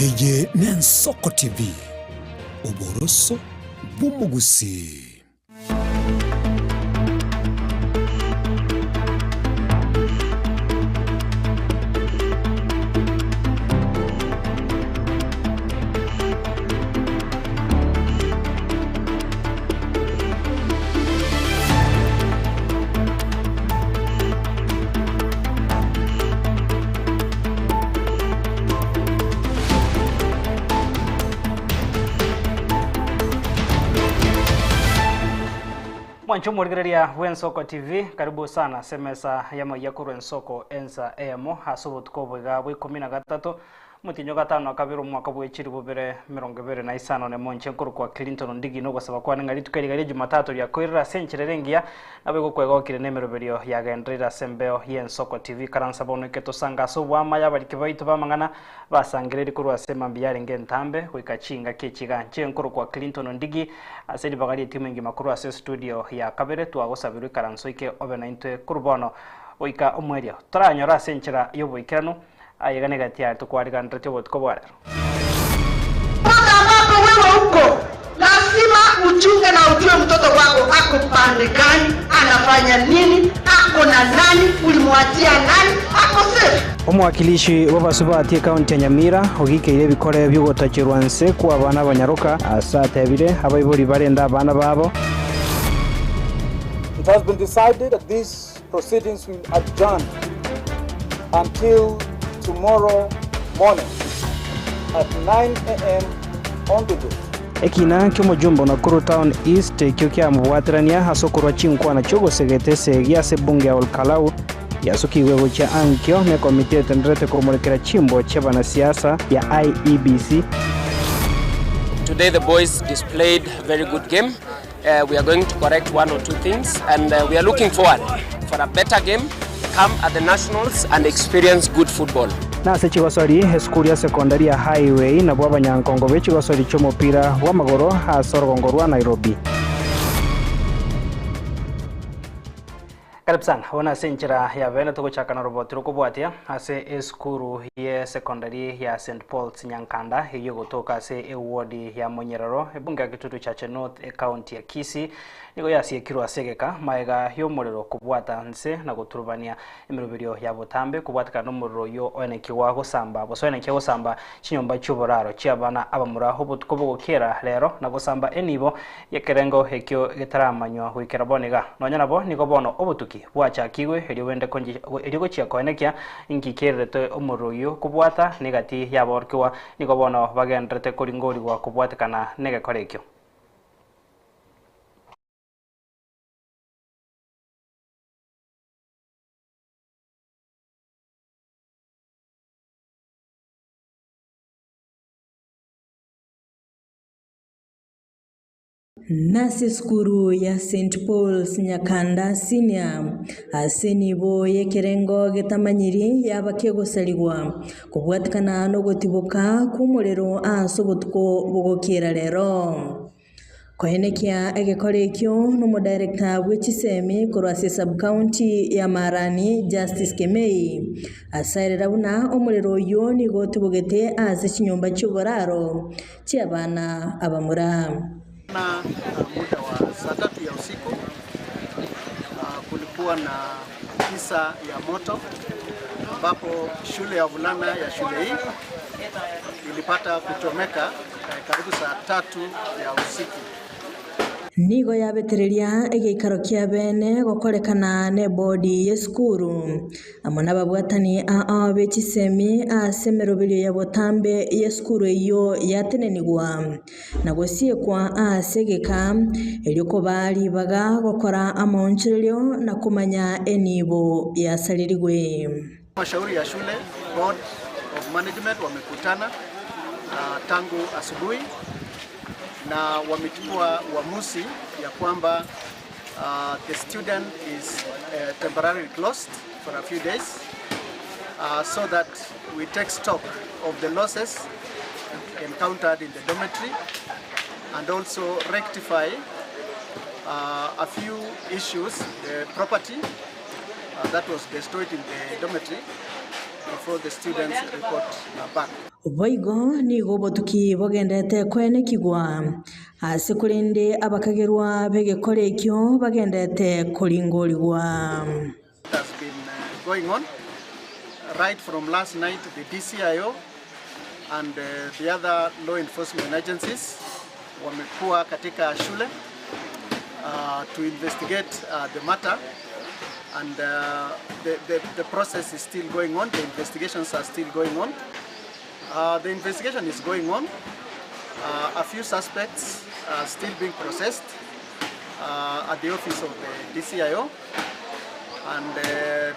Eye n'Ensoko TV, oboroso bw'omogusii. Mwanche omorigereria bw'Ensoko TV, karibu sana ase emesa y'amaiya korwa Ensoko ensa eyemo ase obotuko obo iga bwa ikomi na gatato Omotienyi o gatano na kabere omwaka bwe chilifu bibere emerongo ebere na isano nemo inche nkorokwa Clinton Ondigi nogosaba kwane ng'a rituko eri iga ria Jumatatu riakoirire ase enchera ere engiya naboigo kwegokire nemeroberio yagendereire ase embeo y'Ensoko TV. Ikaransa bono eke tosange ase oboama y'abariki baito b'amang'ana basangereiri korwa ase emambia yarenge entambe goika chingaki echi iga. Inche nkorokwa Clinton Ondigi ase ribaga ri'etimu engima korwa ase estudio ya kabere twagosabirwe ikaranso ike obe naintwe korwa bono goika omoerio toranyore ase enchera y'oboikeranu Aye iga negati yaye tokwariganeretie obotuko bwa rero. Mpaka ambapo wewe uko lazima uchunge na ujue mtoto wako ako pande gani, anafanya nini, ako na nani, ulimwachia nani, ako safe. Omowakilishi bw'abasubati ekaunti ya Nyamira ogikeire ebikore bi'ogotacherwa nse kw'abana abanyaroka ase atebire abaibori barende abana babo. It has been decided that these proceedings will adjourn until tomorrow morning at 9 am on the dot. Ekina ki'omojumbe o Nakuru Town East ekio kiamobwaterania ase okorua chinkwana chi'ogosegeta esegi ase ebunge ya Olkalau yasukigwe gochia ankio nekomiti etenderete komorekera chimbo chi'abanasiasa ya IEBC. Today the boys displayed very good game. We are going to correct one or two things and we are looking forward for a better game come at the nationals and experience good football. Nase chigosori, esukuru ya sekondari ya Highway nabwo abanyankongo be chigosori chi'omopira bw'amagoro ase orogongo rwa Nairobi. Karibu sana bono ase enchera ya bene togochaka na roboti rokobwatia ase esukuru ye secondary ya St Paul's Nyankanda eyio egotoka ase eward ya Monyerero ebunge ya Kitutu Chache North ecounty ya Kisii nigo yasiekirwe ase egeka maega y'omorero kobwata nse na goturubania emeroberio ya botambe kobwatekana nomorero oyio oenekigwa gosamba gose oenekia gosamba chinyomba chi'oboraro chi'abana abamura obotuko bogokera rero na gosamba enibo Y'ekerengo ekio getaramanywa goikera bono iga. Nonya nabo nigo bono obotuki bwachakigwe erio bwende erio gochia koenekia inki kererete omorero oyio kobwata negati y'aborokigwa nigo bono bagendererete koringorigwa kobwatekana negekora ekio. Nase esukuru ya St Paul's Nyakanda Senior ase enibo y'ekerengo getamanyiri yaba kegosarigwa kobwatikana nogotiboka kw'omorero ase obotuko bogokiera rero. Koenekia egekora ekio nomodirector bwe chisemi korwa ase esub-county ya Marani Justice Kemei asaerera buna omorero oyio nigo otibogete ase chinyomba chi'oboraro chi'abana abamura. Na muda wa saa tatu ya usiku kulikuwa na kisa ya moto ambapo shule ya wavulana ya shule hii ilipata kuchomeka karibu saa tatu ya usiku. Nigo yabetereria egeikaro kia bene gokorekana nebodi y'esukuru Amo nababwatani ao be chisemi ase emeroberio ya botambe y'esukuru eyio yatenenigwa na gosiekwa ase egeka, erio kobaa ribaga gokora amaonchorerio na komanya enibo yasarerigwe. Halmashauri ya shule, Board of Management, wamekutana tangu asubuhi na wamechukua uamuzi ya kwamba Uh, the student is uh, temporarily closed for a few days uh, so that we take stock of the losses encountered in the dormitory and also rectify uh, a few issues, the property uh, that was destroyed in the dormitory before the students report uh, back. Boigo nigo obotuki bogendererete koenekigwa ase korende abakagerwa b'egekora ekio bagendererete koringorigwa. Has been going on right from last night the DCIO and the other law enforcement agencies wamekuwa katika shule to investigate the matter and the process is still going on, the investigations are still going on. The investigation is going on. A few suspects are still being processed at the office of the DCIO, and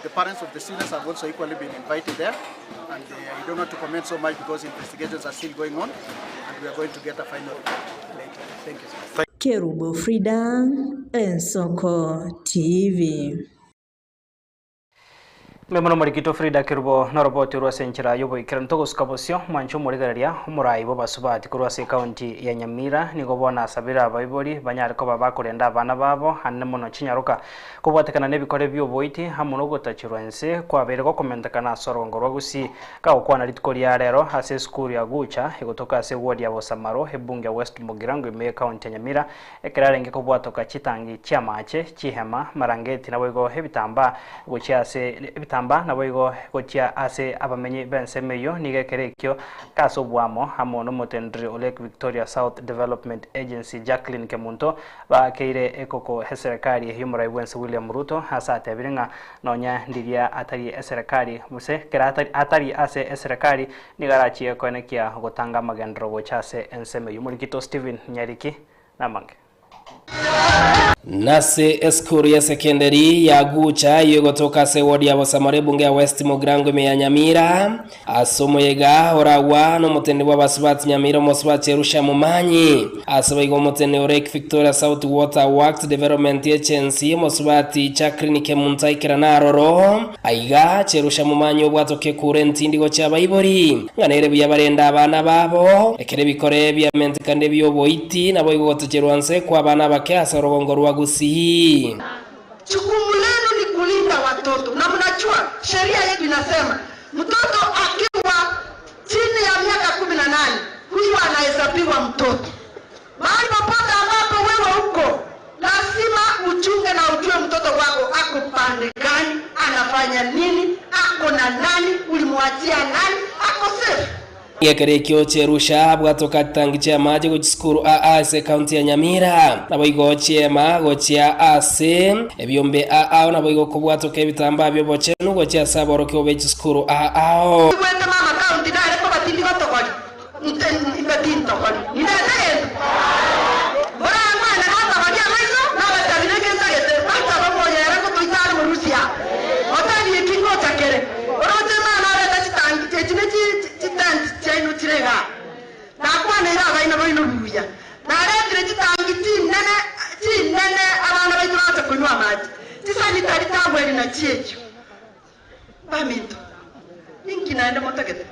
the parents of the students have also equally been invited there. And I don't want to comment so much because investigations are still going on, and we are going to get a final report later. Thank you. Sir. Kerubo Frida, Ensoko TV. Mbuya mono Morikito Frida Kerubo noroboti rwa ase enchera y'oboikeranu togosuka bosio mwanche omorigereria omorai bw'abasubati korwa ase ekaunti ya Nyamira nigo bono asabire abaibori banyare koba bakorenda abana babo ande mono chinyaroka kobwatekana nebikore bi'oboiti amo nogotacherwa inse kwabeire gokomentekana ase orogongo rwa Gusii kagokwana rituko ria rero ase esukuru ya Gucha egotoka ase eward ya Bosamaro ebunge ya West Mugirango ime y'ekaunti ya Nyamira ekero arenge kobwatoka chitangi chi'amache chihema marangeti naboigo ebitambaa gochia ase ebitambaa naboigo gochia ase abamenyi b'ensemo eyio nigo ekero ekio ase oboamo amo nomotendri o Lake Victoria South Development Agency Jacqueline Kemunto baakeire ekoko eserekari y'omorai bwense William Ruto ase atebire ng'a nonya ndiria atari eserekari gose kera atari ase eserekari nigo arachie koenekia gotanga amagenderero gocha ase ensemo eyio. Morikito Stephen Nyariki namange. Nase esukuru ya sekenderi ya Gucha eyio egotoka ase ewodi ya Bosamora ebunge ya West Mugirango ime ya Nyamira, ase omoyega oragwa nomotende bw'abasubati Nyamira omosubati Erusha Momanyi. Ase boigo omotende o Lake Victoria South Water Works Development Agency omosubati Jacqueline Kemunto aikerane aroro. Aiga Cherusha Momanyi obwatoke ekura entindi gochia abaibori, ng'a nere buya barende abana babo, ekero ebikore biamentekanire bi'oboiti, naboigo gotocherwa nse kw'abana abake ase orogongo rwa Gusii. Jukumu lenu ni kulinda watoto na mnajua sheria yetu inasema mtoto akiwa chini ya miaka 18 huyu anahesabiwa mtoto. Mahali popote ambapo wewe uko lazima uchunge na ujue mtoto wako ako pande gani, anafanya nini, ako na nani, ulimwachia nani, ako safe. Gekero ekio Cherusha bwatoka chitangi chi'amache gochia chisukuru aa ase ekaunti ya Nyamira, naboigo chiema gochia ase ebiombe aao, naboigo kobwatoka ebitambaa bi'obochenu gochia ase aborokigwa be chisukuru aao. Igwete mama county nare koba tindi gotogoria Inche imbe tintogori, nindete gento? Morangwane natogorie amaiso, nabatabire egento gete, bacha bamoyere ngotoita are morusia aa, otebie ki ngocha kere? Oroche Imana arete chitangi echi ne chitenti chiaino chire igaa. Nakwaneire abaina baino buya, naretire chitangi chinene chinene abana baito bache konywa amache, chisanitari tagweri nachio echio. Baminto, ninki naende motagete?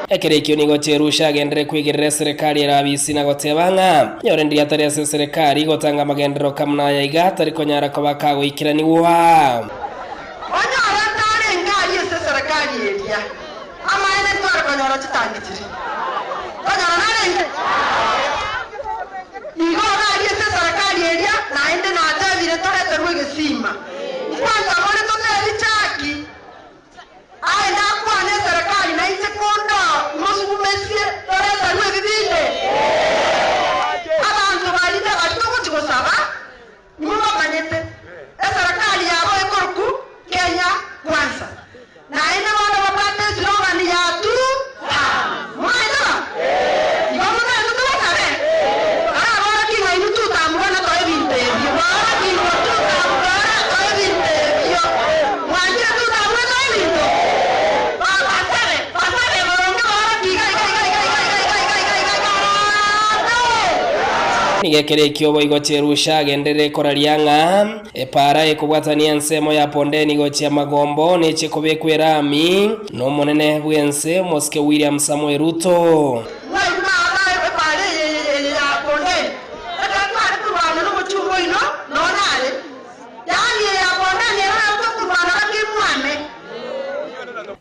Ekero ekio nigo Cherusha agenderere kwegerera eserekari ere abisi na goteba ng'a nyore ndiria atari ase eserekari gotanga amagenderero kamuna aya iga tari konyara koba kagoikeranigwa. Onyore ntarenge aria ase eserekari eria, amaene ntware konyora chitangi chiria. Konyora narenge igo iga aria ase eserekari eria, naende natebire toreterwe egesima. Nkwansa more totebi chaki. Aye nakwane eserekari nainche kondoo mosugumesie toreterwe ebi binde. Abanto baria nabari togochi gosaba, nimobamanyete. Eserekari yabo ekorokwa Kenya Kwanza. Naende bono babwate eslogan ya Two Term. Mwaeteba? Igo motaete tobasabe? Arabaorokie ng'a inwe two term bono toe ebinto ebio. Baorokigwe two term bono toe ebinto ebio. Mwanchire two term etoe ebinto? Babasabe, basabe boronge baorokie iga iga iga iga iga iga iga iga iga iga iga harambee! Nigo ekero ekio boigo Cherusha agenderere koraria ng'a Epaara ekobwatania ensemo ya Pondeni gochia Magombo neche kobekwa erami n'omonene bw'ense omosike William Samoei Ruto. Mwaigwa aba epaara eye ya Pondeni, ekero tware korwana nomochie oino nonya are, yaani eye ya Pondeni ere nabo tokorwana gaki emwame.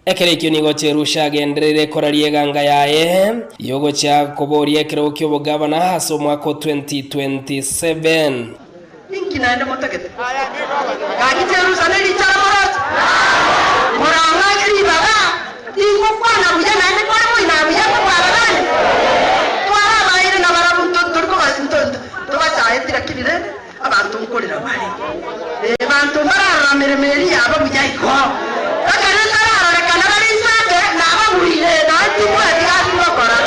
Ekero ekio nigo Cherusha agendereire koraria eganga yaye y'ogochia koboria ekerogo ki'obogavana ase omwaka o 2027. Inki naende motagete? Gaki Jerusa ne richara moroche? Morang'ake ribaga, tingokwana buya naende kore moina buya kobua ababani? Twarabaeire nabarabwo nto- tori koba- nto- nto- ntobachaeti, lakini rende abanto nkorera bare. Ee, banto mbararora emeremo eria yabo buya igo. Ekero etararorekana bare inse ake, nababuire, naende timbwati gasi ngokora.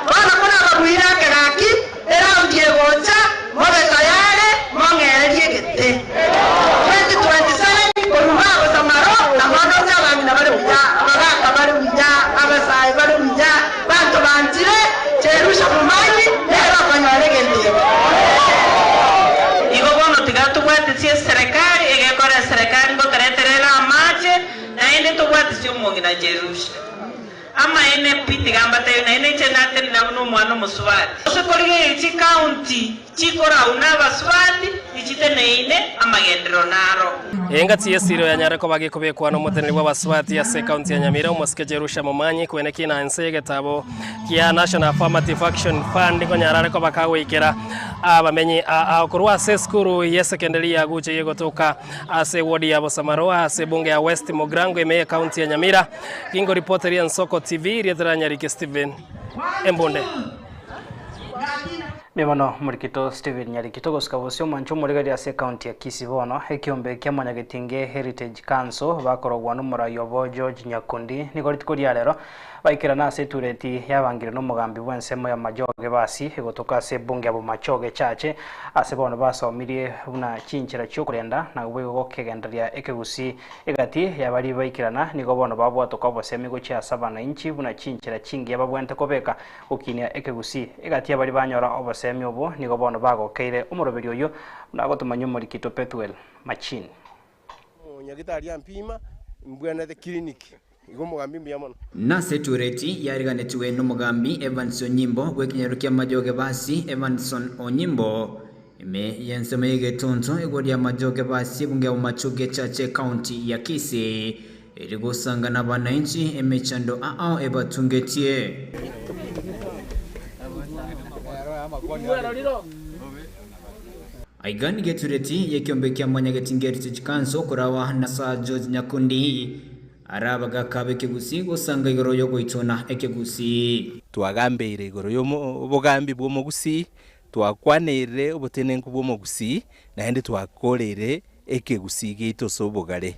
Bono konababuire ake gaki, eraundi egocha, mobe tayari, mong'ererie egete. 2027 korwa Bosamaro, na bono oche abang'ina bare buya, abagaka bare buya, abasae bare buya, banto banchire, Jerusha momanyi, nere okonyora egento eke. Igo bono tiga tobwatisie eserekari, egekora eserekari ngotoreterere amache, naende tobwatisie omong'ina Jerusha. Amaene pi tiga mbatebi naende inche natenena buna omwana omosubati. Gose korigereria chicounty chikorau na abasubati, ichiteneine amagenderero naro. Engati y'esiro yanyare koba gekobekwa n'omoteneneri bw'abasubati ase ekaunti ya Nyamira, omosike Jerusha Momanyi, kweneki na ense y'egetabo kia National Affirmative Action Fund nkonyara are koba kagoikera abamenyi aa korwa ase esukuru y'esekenderi ya Gucha eyegotoka ase eward ya Bosamaro ase ebunge ya West Mugirango ime y'ekaunti ya Nyamira. Gingoripoteria Ensoko TV, rieta ria Nyarike Stephen Embunde. Mbono Murikito Stephen Nyarikito gosika bosio omwancho omorigari ase ekaunti ya Kisii bono ekiombe kia Mwanyagetinge Heritage Council bakorogwa n'omorai obo George Nyakundi nigo rituko ria rero baikerana ase etureti yabangire n'omogambi bw'ensemo ya Majoge basi egotoka ase ebunge ya Bomachoge Chache ase bono basomirie buna chinchera chiokorenda na bwego gokegenderia ekegusi egati yabari baikerana nigo bono babwatoka obosemi gochia ase abananchi buna chinchera chingiya babwente kobeka gokinia ekegusi egati abari banyora obosemi obo nigo bono bagokeire omoroberi oyo nagotumanya omorikito Pethuel Machini. Nyagitari ampima mbwenete clinic igo omogambi mbuya mono. Nase etureti yariganetiwe n'omogambi Evans Onyimbo bw'ekenyoro kia Majoge Basi Evanson Onyimbo ime y'ensemo y'egetonto igoro ya Majoge Basi ebunge ya Bomachoge Chache county ya Kisii eri gosangana abananchi emechando ao ebatungetie. Aiga nigo etureti y'ekiombe kia Mwanyagetinge Heritage Council korawa na Sir George Nyakundi arabagaka b'ekegusi gosanga igoro y'ogoitona ekegusi. Twagambeire igoro y'obogambi bw'omogusii, twakwaneire obotenenku bw'omogusii, naende twakoreire ekegusii giaito ase obogare.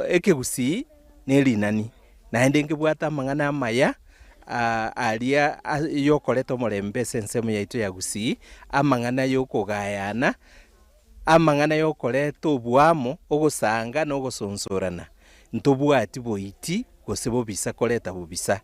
Ekegusii na erinani, naende nkebwate amang'ana amaya aria yokoreta omorembe ase ensemo yaito ya Gusii, amang'ana yokogayana, amang'ana yokoreta oboamo, ogosanga na ogosonsorana. Ntobwati boiti gose bobisa koreta bobisa.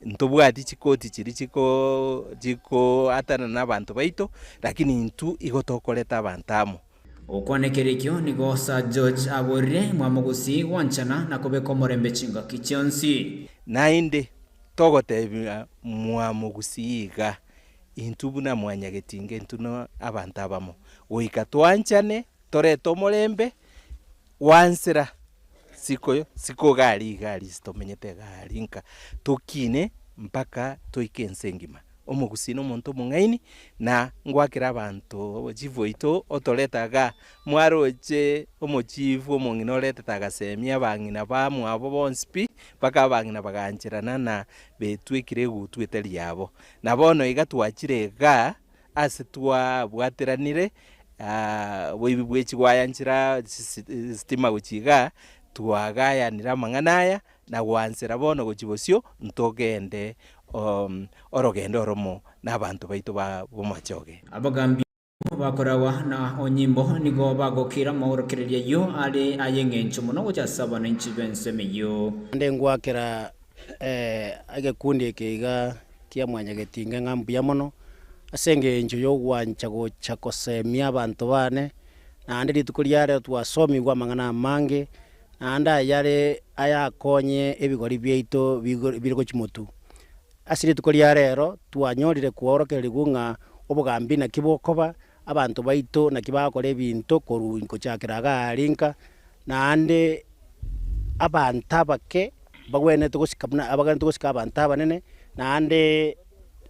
Ntobwati chikoti chiria chiko chikoatana na abanto baito, lakini intwe igo tokoreta abanto amo. Gokwana ekero ekio nigo Sir George aborire Mwamogusii gwanchana na kobeka omorembe chingaki chionsi. Naende togotebia Mwamogusii iga, intwe buna Mwanyagetinge intwe na abanto abamo, goika twanchane, torete omorembe, gwansera siko siko iga aria iga aria ase tomenyete iga aria nka, tokine mpaka toike ense engima. Omogusii na omonto omong'aini, na ngwakera abanto chief oito otorete igaa, mwaroche omochief omong'ina oretete agasemia abang'ina bamwabo bonsi pi, mpaka abang'ina bagancherana na betwekire egutwa etari yabo. Na bono iga twachire igaa, ase twabwateranire boibi bwe chigwaya nchera sitima gochia igaa, twagayanire amang'ana aya, na gwansera bono gochia bosio, ntogende orogendo oromo na abanto baito ba bomachoge. Abagambi bakorawa na Onyimbo nigo bagokira amaorokererio ayio are ay'engencho mono gocha ase abananchi b'ensemo eyio. Naende ngwakera egekundi eke iga kia Mwanyagetinge ng'a mbuya mono, ase engencho y'ogwancha gocha kosemia abanto bane, naende rituko ria rero twasomigwe amang'ana amange, naende ayare ayakonye ebigori biaito bire gochia motwe. Ase rituko ria rero twanyorire kworokererigwa ng'a obogambi naki bokoba, abanto baito naki bagokora ebinto korwa gochakera iga aria nka, naende. abanto abake bagwenerete gosika buna abagwenerete gosika abanto abanene, naende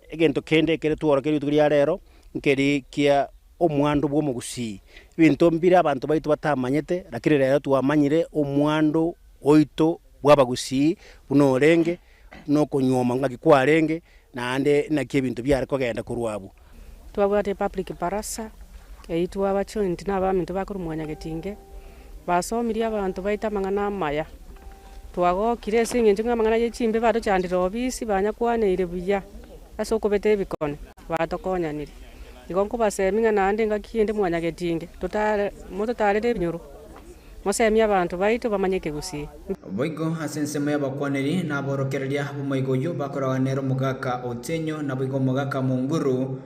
egento kende ekere tworokia rituko ria rero, nkeri kia omwando bwa omogusii. Ebinto mbire abanto baito batamanyete, lakini rero twamanyire omwando oito bwa abagusii buna orenge, buna okonyuoma ng'aki kwarenge, naende naki ebinto biare kogenda korwa abwo. Twabwate epublic barasa, eyio twaba joined na abaminto bakorwa Mwanyagetinge, basomirie abanto baito amang'ana amaya. Twagokire ase eng'encho ng'a amang'ana ye chimbe batochandire obisi banyakwaneire buya ase okobeta ebikone, batokonyanire. Igo nkobasemia ng'a naende engaki ende Mwanyagetinge, totare mototarere ebinyoro, mosemie abanto baito bamanye ekegusii. Boigo ase ensemo y'abakwaneri na aborokereria b'omoigo oyio bakoragana nere omogaka Otenyo, naboigo omogaka Monguru,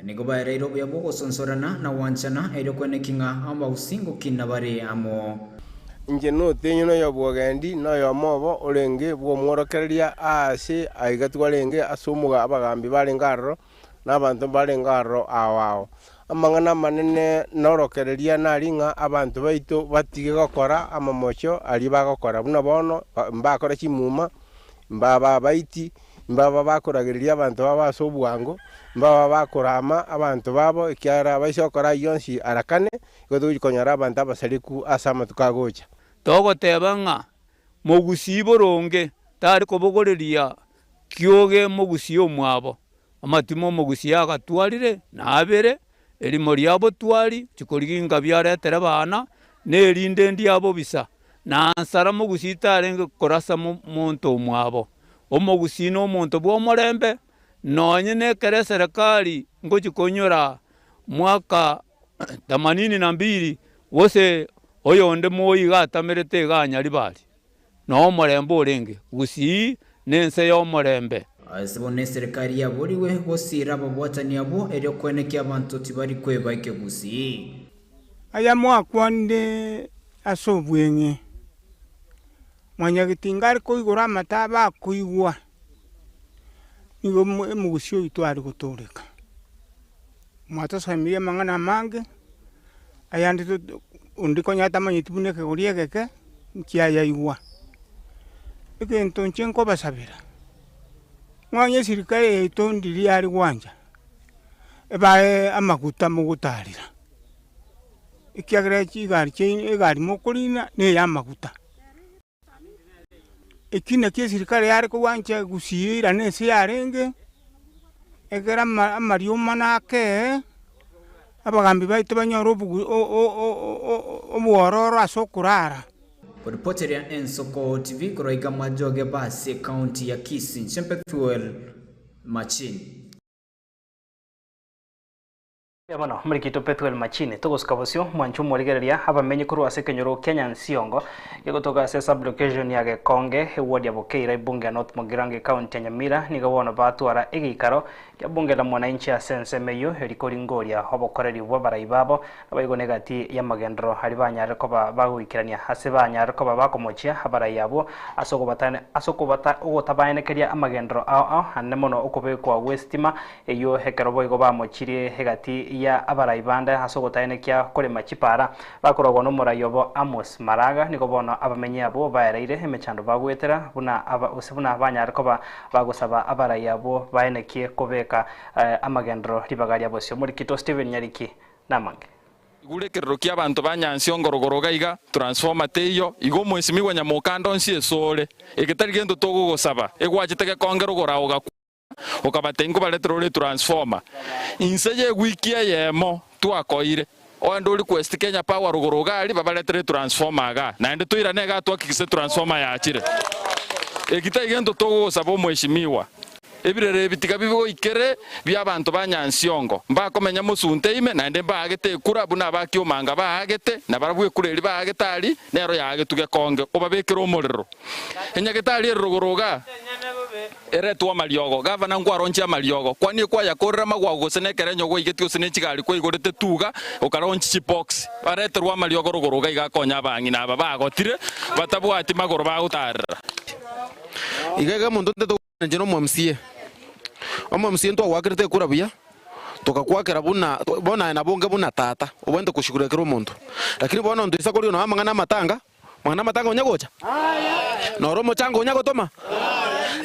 nigo baereire obuya bw'ogosonsorana na gwanchana, erio kweneki ng'a abagusii ngokina bare amo. Inche n'Otenyo na oyobwogendi, na oyomo obo orenge bw'omworokereria aase aiga twarenge ase omoga abagambi barenge aroro, na abanto mbarenge aroro ao ao. Amang'ana amanene norokereria nari ng'a abanto baito batige gokora amamocho aria bagokora, buna bono mbakora chimuma, mbaba abaiti, mbaba bakoragereria abanto babo ase obwango, mbaba bakorama abanto babo, ekiagera baise gokora ayio onsi arakane, igo togochia konyora abanto abasareku ase amatuko agocha. Togoteba ng'a mogusii boronge tari kobogoreria kioge mogusii omwabo, Amatimo omogusii agatwarire na abere, erimo ria botwari chikoriginka biaretere bana, na erinde ndia bobisa, na nsara mogusii tarenge korasa monto omwabo. Omogusii nomonto bw'omorembe, nonye nekero eserekari ngochi konyora mwaka themanini na mbili, gose oyonde moi iga atamerete iga anyaribari. Nomorembe orenge, gusii nense y'omorembe. Ase bono eserekari yaborigwe gosiira ababwatani abwo, erio koenekia abanto tibari kweba ekegusii. Aya mwakwanire ase obweng'e, Mwanyagetinga are koigora amato abe akoigwa, nigo omogusii oito are gotooreka. Mwatosomirie amang'ana amange, ayande onde konya tamanyeti buna ekegori egeke, nkiayaigwa. Egento inche nkobasabera, ng'onye esirikari yaito ndiria yare gwancha, ebae amaguta mogotarera, ekiagera chigari chiaino egari mokorina na eya amaguta. Eki nakio esirikari yare kogwancha gusii irane ense yarenge, ekero ama amariomana akee, abagambi baito banyore obogu obwororo ase okorara. Koripoteria Ensoko TV korwa iga Majoge Basi, Ekaunti ya Kisii, Inche Pethuel Machini. Mbuya mono morikiito Pethuel Machini. Togosuka bosio, mwanche omorigereria abamenyi korwa ase ekenyoro kia Nyansiongo, gegotoka ase sub-location ya Gekonge, eward ya Bokeira, ebunge ya North Mugirango, ecounty ya Nyamira, nigo bono batwara egeikaro kia bunge la mwananchi ase ensemo eyio eri koringoria obokoreri bw'abarai babo naboigo negati y'amagenderero aria banyarire koba bagoikerania ase banyarire koba bakomochia abarai abwo ase okobatane ase okobata ogotabaenekeria amagenderero ao ao anene mono okobekwa gw'esitima Eyio ekero boigo bamochirie egati ya abarai bande ase ogotaenekia korema chipaara, bakorogwa nomorai obo Amos Maraga, nigo bono abamenyi abwo baereire emechando bagoetera buna aba gose buna banyare koba bagosaba abarai abwo baenekie kobeka amagenderero ribaga ria bosio. Omorikito Stephen Nyariki namange. Igure ekerero ki'abanto ba nyansi ongorogoro iga iga, transformer teiyo, igo omwesimigwa nyamokanda onsi esore, eke tari gento togogosaba, egwachete gekongera ogora ogakwa. Okabatebia nkobaretera ore etransformer inse y'ewiki eyemo twakoire. Oende o request Kenya Power rogoro iga aria babaretere etransformer igaa. Naende toirane igaa twakikise etransformer yachire. Eki tari gento togosaba omweshimiwa. Ebirero ebi tiga bibe goikere bia abanto ba Nyansiongo. Mbakomenya mosunte ime naende mbaagete ekura buna aba Kiomanga baagete na barabwo ekura eria baagete aria nero yaagetwe gekonge. Obabekere omorero. Enyagetari ere rogoro igaa. Eretwe amariogo, gavana nkwaronchie amariogo, kwanie kwayakorera amagwago gose nekerenyo gwaigetie gose nechigari kwaigorete tuga okaronchia chibox. Bareterwe amariogo rogoro iga iga akonye abang'ina aba bagotire batabwati magoro bagotarera. Iga iga omonto ntete gokwana inche na omo-MCA. Omo-MCA ntwagwakerete ekura buya, tokakwakera buna bono aye nabo onge buna tata, obwenerete koshugulikia kera omonto. Lakini bono ntoisa koria nonya amang'ana amatanga. Mang'ana amatanga onya gocha? Noro omochango onya gotoma?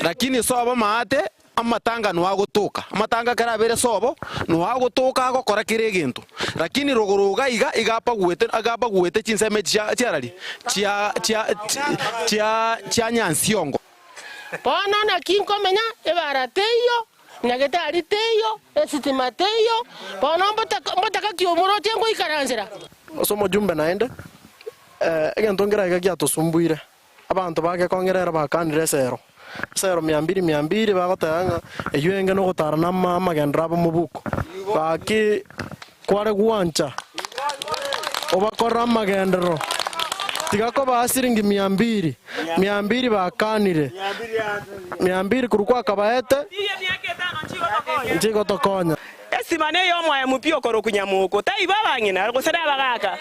Lakini sobo maate amatanga noa agotoka. Amatanga ekero abeire sobo, noa agotoka agokora kera egento. Lakini rogoro iga iga, iga apaguete iga apaguete chinsemo echi chia chiarari? Chia chia chia chia nyansiongo. Bono naki nkomenya, ebara teiyo, nyagetari teiyo, esitima teiyo, bono mbotaka mbotaka ki omoroche ngoikaransera? Ase omojumbe naende, egento nkere iga giatosumbuire, abanto bagekong'erera bakanire esero, esero mia mbiri mia mbiri bagoteba ng'a eyio enge nogotara na amagenderero abo mobuko. Gaki kware gwancha obakorere amagenderero, tiga kobaa siringi mia mbiri, mia mbiri bakanire, mia mbiri korwa kwakabaete nchigotokonya. Esima ney'omoyo mopia okorokwa Nyamoko, taibo abang'ina, gose nabagaaka.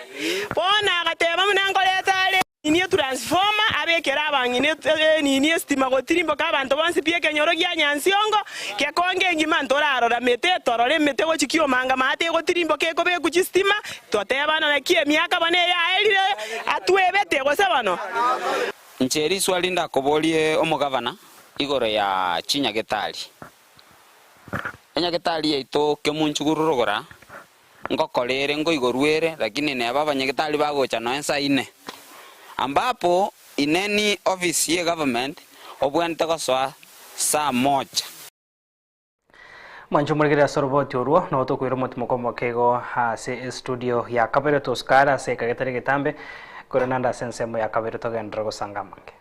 Bono agateba buna nkoreta are enini etransformer, abekere abang'ina enini estima gotirimboka abanto bonsi pi ekenyoro gia Nyansiongo, gekonge engima ntorarora mete etorore emete gochia kiomanga maate egotirimboka ekobekwa chistima, totebana naki emiaka bono eyaerire atwebete gose bono. Inche riswali ndakoborie omogavana igoro ya chinyagetari. Enyagetari yaito kemunchuguru rogora, ngokora ere, ngoigorwa ere, lakini neba abanyagetari bagocha nonya saa ine. Ambapo in any office ye government obwenerete gosoa saa moja. Mwanche omorigereria ase oroboti orwo, nabo tokoira omotimoko omoke igo ase estudio ya kabere tosukare ase ekagetari egetambe, korende naende ase ensemo ya kabere togenderere gosanga amange.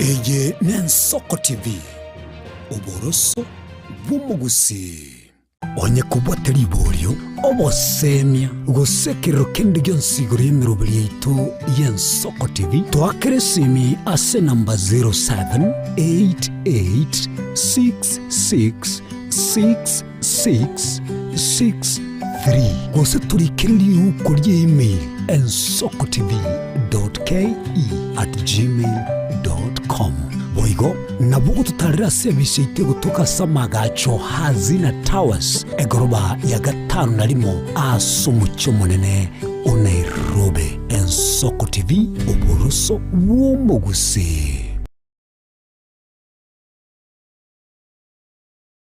Eye n'Ensoko TV, oboroso bw'omogusii. Onye kobwate riborio, obosemia, gose ekerero kende gionsi igoro y'emeroberi yaito y'Ensoko TV, toakere esimi ase enamba 0788666663 gose torikere riuko rie email ensokotv.ke@gmail.com. Boigo nabo ogototarera ase ebisa yaito egotoka ase amagacho Hazina Towers, egoroba ya gatano na rimo ase omochie omonene o Nairobi. Ensoko TV, oboroso bw'omogusii.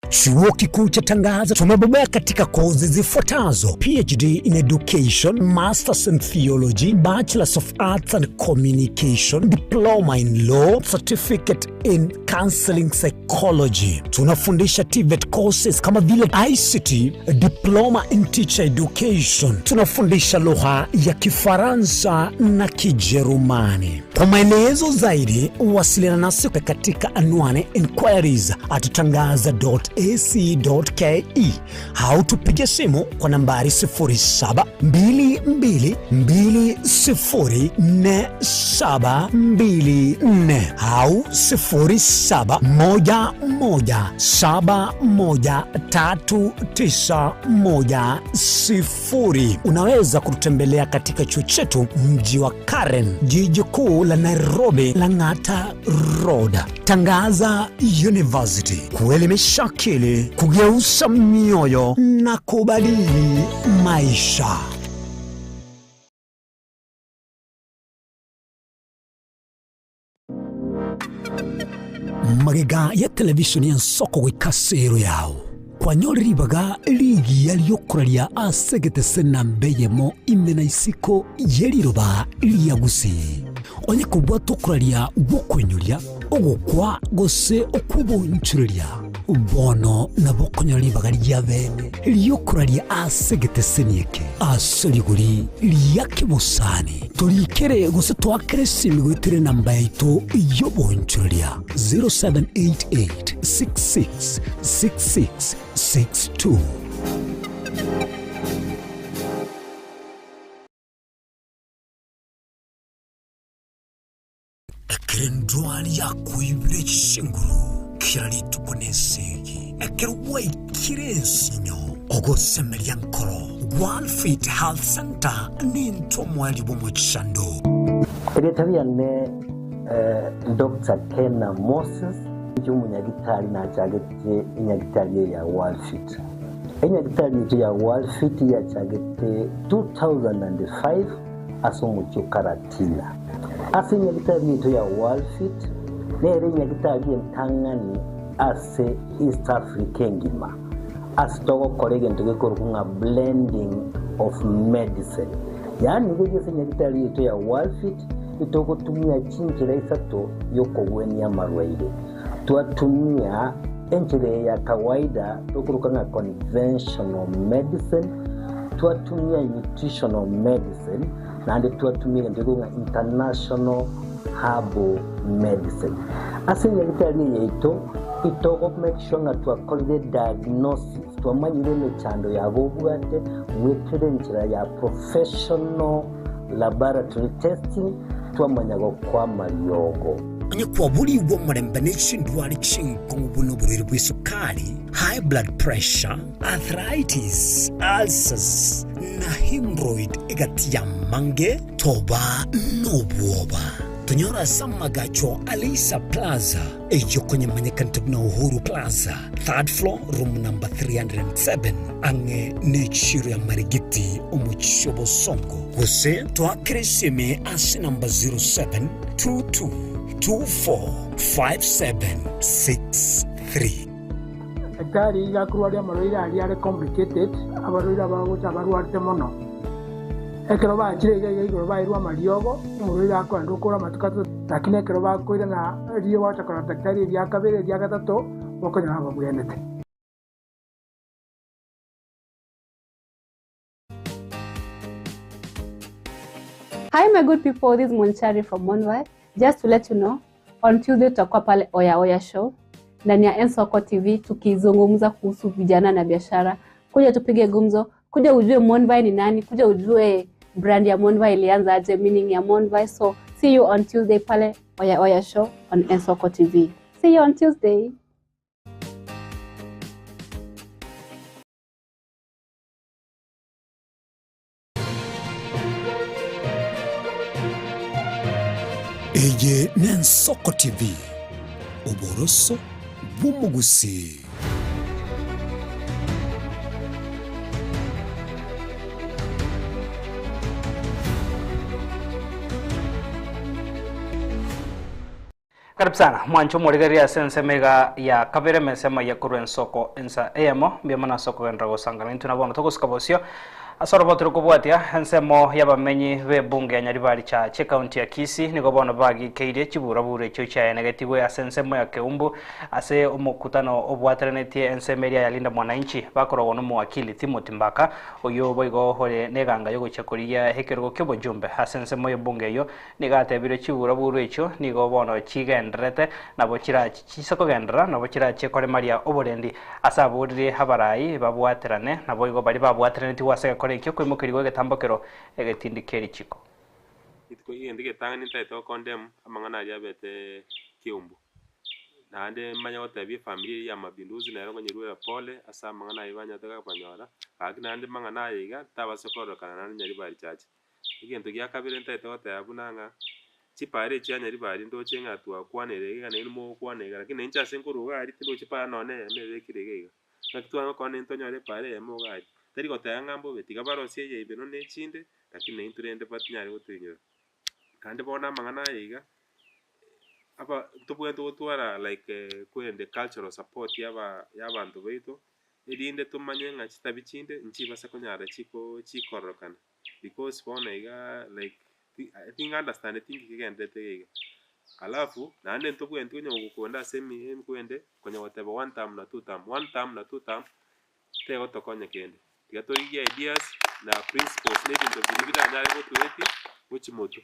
Chuo Kikuu cha Tangaza tumebobea katika kozi zifuatazo: PhD in Education, Masters in Theology, Bachelors of Arts and Communication, Diploma in Law, Certificate in Counseling Psychology. Tunafundisha TVET courses kama vile ICT, Diploma in Teacher Education. Tunafundisha lugha ya Kifaransa na Kijerumani. Kwa maelezo zaidi wasiliana nasi katika anwani inquiries at tangaza.ac.ke au tupige simu kwa nambari 0722204724 au 0711713910. Unaweza kututembelea katika chuo chetu mji wa Karen, jiji kuu la Nairobi, Lang'ata Road. Tangaza University, kuelimisha akili, kugeuza mioyo na kubadili maisha. Magega ya televishoni y'ensoko goika ase ero yao kwanyore ribaga rigiya riokoraria ase egetese namba eyemo ime na isiko ye riroba ria Gusii. Onye kobwata okoraria gw'okoinyoria, ogokwa gose okw'obonchoreria, bono nabo okonyora ribaga ria bene ri'okoraria ase egeteseni eke ase rigori ria kebosani. Torikere gose toakere esimi goetera enamba yaito y'obonchoreria 0788 66 66 62. Ekero endwari yakoibire chinguru kera rituko nesegi, ekero gwaikire ensinyo, ogosemeria nkoro, World Fit Health Center nintwe omoerio bw'omochando. Erieta riane Doctor Kena Moses, inche omonyagitari nachagete enyagitari eye ya Worldfit. Enyagitari yaito ya Worldfit yachagete 2005 ase omochie o Karatina. Ase enyagitari yaito ya Worldfit nere enyagitari entang'ani ase East Africa engima ase togokora egento gekorokwa ng'a blending of medicine. Yaani riria ase nyagitari yaito ya Worldfit itogotumia chinchera isato yokogwenia amarwaire. Twatumia enchera eye ya kawaida tokoroka ng'a conventional medicine, twatumia nutritional medicine, naende twatumia egento gekorokwa ng'a international herbal medicine. Ase enyagitari eye yaito, itogo make sure ng'a twakorire diagnosis, twamanyire emechando yabo obwate goetera enchera ya professional laboratory testing, twamanya gokoa amariogo. Onye kwaborigwe omorembe ne chindwari chinkong'u buna oborwaire bw'esukari, high blood pressure, arthritis, ulcers, na hemorrhoid egati y'amange, toba nobwoba. Tonyore ase amagacho a Leisa Plaza, eyio konyemanyekanete buna Uhuru Plaza, third floor, room number 307, ang'e n'echiro ya Marigiti, omochie o Bosongo. Gose toakere esimi ase namba 0722245763. Daktari iga akorwaria amarwaire aria are complicated, abarwaire abagocha abarwarete mono. Ekero bachire iga iga igoro bairwe amariogo, omorwaire akoenda okora amatuko atato, lakini ekero bakoirana riria gwacha korora daktari eria kabere eria gatato, bokonyora babwenete. Hi my good people, this is Monchari from Monwai. Just to let you know, on Tuesday tutakuwa pale Oya Oya Show ndani ya Nsoko TV tukizungumza kuhusu vijana na biashara. Kuja tupige gumzo, kuja ujue Monvai ni nani, kuja ujue brand ya Monvai ilianza aje, meaning ya Monvai. So see you on Tuesday pale Oya Oya Show on Nsoko TV. See you on Tuesday. Eye n'Ensoko TV, oboroso bw'omogusii. Karibu sana mwanche omorigereria ase ensemo iga ya kabere emesemo eye korwa ensoko ensa eyemo mbuya mono ase okogenderera gosangana intwe na bono togosuka bosio ase orobo tore kobwatia ensemo y'abamenyi b'ebunge ya Nyaribari Church ekaunti ya Kisii nigo bono bagikeirie chiburaburo echio chiaenegetigwe ase ensemo ya Keumbu ase omokutano obwateranetie ensemo eria ya Linda Mwananchi bakorogwa n'omowakili Timothy Mbaka oyio boigo ore neganga yogochia korigia ekerogo ki'obojumbe ase ensemo y'ebunge eyio Nigo atebire chiburaburu echio nigo bono chigendererete, nabo chirachi chise kogenderera, nabo chirachie koremaria oborendi. Ase aborire abarai babwaterane, naboigo baria babwateranetigwe ase egekora ekio koimokerigwa egetambokero egetindi kie richiko. Rituko egento egetang'ani ntaete gokondem amang'ana aria abete Keumbu. Naende manye gotebia efamiri eyio ya Mapinduzi nero nkonyeruera pole ase amang'ana ayio banyarete kobanyora, gaki naende mang'ana aya iga tabasa kororekana naende Nyaribari Church. Egento gia kabere ntaete goteba buna ng'a chipara echi chia Nyaribari ndoche ng'a twakwanire iga nainwe mogokwana iga, lakini nainche ase nkorwa iga aria tindochi para nonye na eyemo ebekire iga iga. Naki tware gokora naintwe tonyore epara eyemo iga aria. Tari goteba ng'a mbobe, tiga barosie eye ime nonya na echinde, lakini naintwe rende batinyare gotoinyora. Naende bono amang'ana aya iga, aba ntobwenerete gotwara like kwerende cultural support ya aba ya abanto baito, erinde tomanye ng'a chitabi chinde nchibase konyara chiko chikororokana. Because bono iga like tinga understandeti inki kegenderete iga iga. Alafu naende ntobwenereti konya gokonda ase emikwende konya goteba one term na two term, one term na two term tegotokonya kende. Tiga torigie ideas na principles na ebinto biria biranyare gotoetia gochia motwe.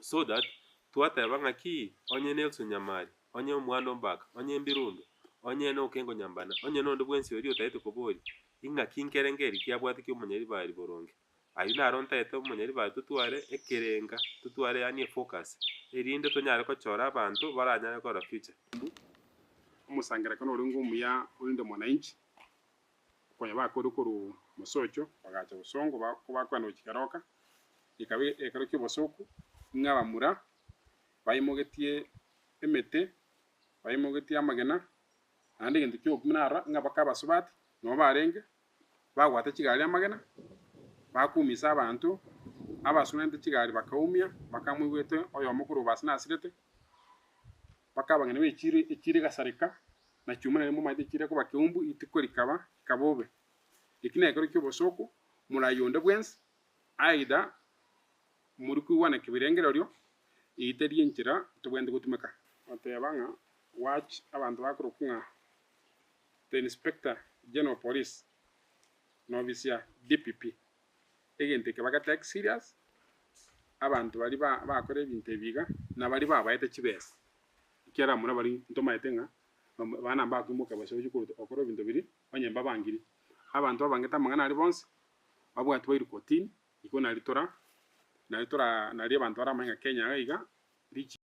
So that twateba ng'aki onye Nelson Nyamari, onye omwana o Mbaka, onye Mbirundo, onye na Okengo Nyambana, onye na onde bwensi oria otagete koboria, ing'aki nkerengererio kiabwate kia omonyaribari boronge. Ayio naro ntaete omonyaribari totware ekerenga, totware yaani efocus, erinde tonyare kochora abanto baranyare korora future. Omosangererekano orenge omuya orinde mwananchi, konya bakorire korwa mosocho, bagacha bosongo, kobakoenda gochia keroka, gekaba ekero kia obosoku, Ng'a abamura baimogetie emete, baimogetie amagena, naende egento ki'ogokumia narora ng'a baka abasubati nabo barenge, bagwata chigari amagena, bakumisa abanto, abasunente chigari bakaumia, bakamoigwete oyomo korwa bobasi nasirete, mpaka abang'ina b'echiro echiro egasareka, na chiuma naende momanyete echiro ekoba keumbu, rituko rikaba rikaba bobe. Eki nekero ki'obosooku, moraai onde bwensi, Aidha, mori koigwana kebirengererio, eyio teri enchera tobwenerete gotumeka. Goteba ng'a watch abanto bakorokwa ng'a the inspector general police na ofisi ya DPP. Egento eke baga take serious, abanto baria ba bakora ebinto ebi iga, na baria babaete chibesa, ekiagera muna baria ntomaete ng'a abana mbakoimoka base gochia korwa gokora ebinto biria, onye mbabangiri. Abanto babangete amang'ana aria bonsi, babwatwe bairwe kotini, igo nari tora nari tora nari abanto baramanye ng'a Kenya iga iga richi.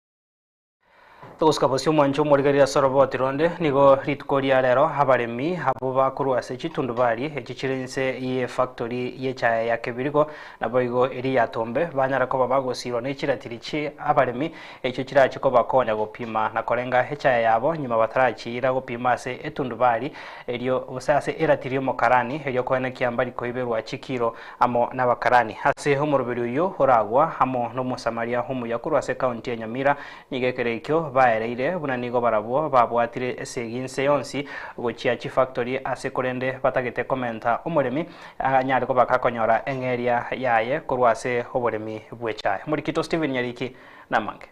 Togosuka bosio omwancho omorigereria ase oroboti ronde, nigo rituko ria rero abaremi abwo bakorwa ase chitundubari echi chire inse y'efactory y'echae ya Kebirigo naboigo eria ya Tombe banyare koba bagosirwa ne chiratiri chi abaremi echio chirache kobakonya gopima na korenga echae yabo nyuma batarachiira gopima ase etundubari erio gose ase eratiri y'omokarani erio koenekia mbari koiberwa chikiro amo nabakarani. Ase omoroberi oyio oragwa amo n'Omosamaria omuya korwa ase ekaunti ya Nyamira, nigo ekero ekio baereire buna nigo barabwo babwatire esegi inse yonsi gochia chifactori ase korende batagete komenta omoremi anyare koba gakonyora eng'eria yaye korwa ase oboremi bw'echae. Omorikito Stephen Nyariki namange.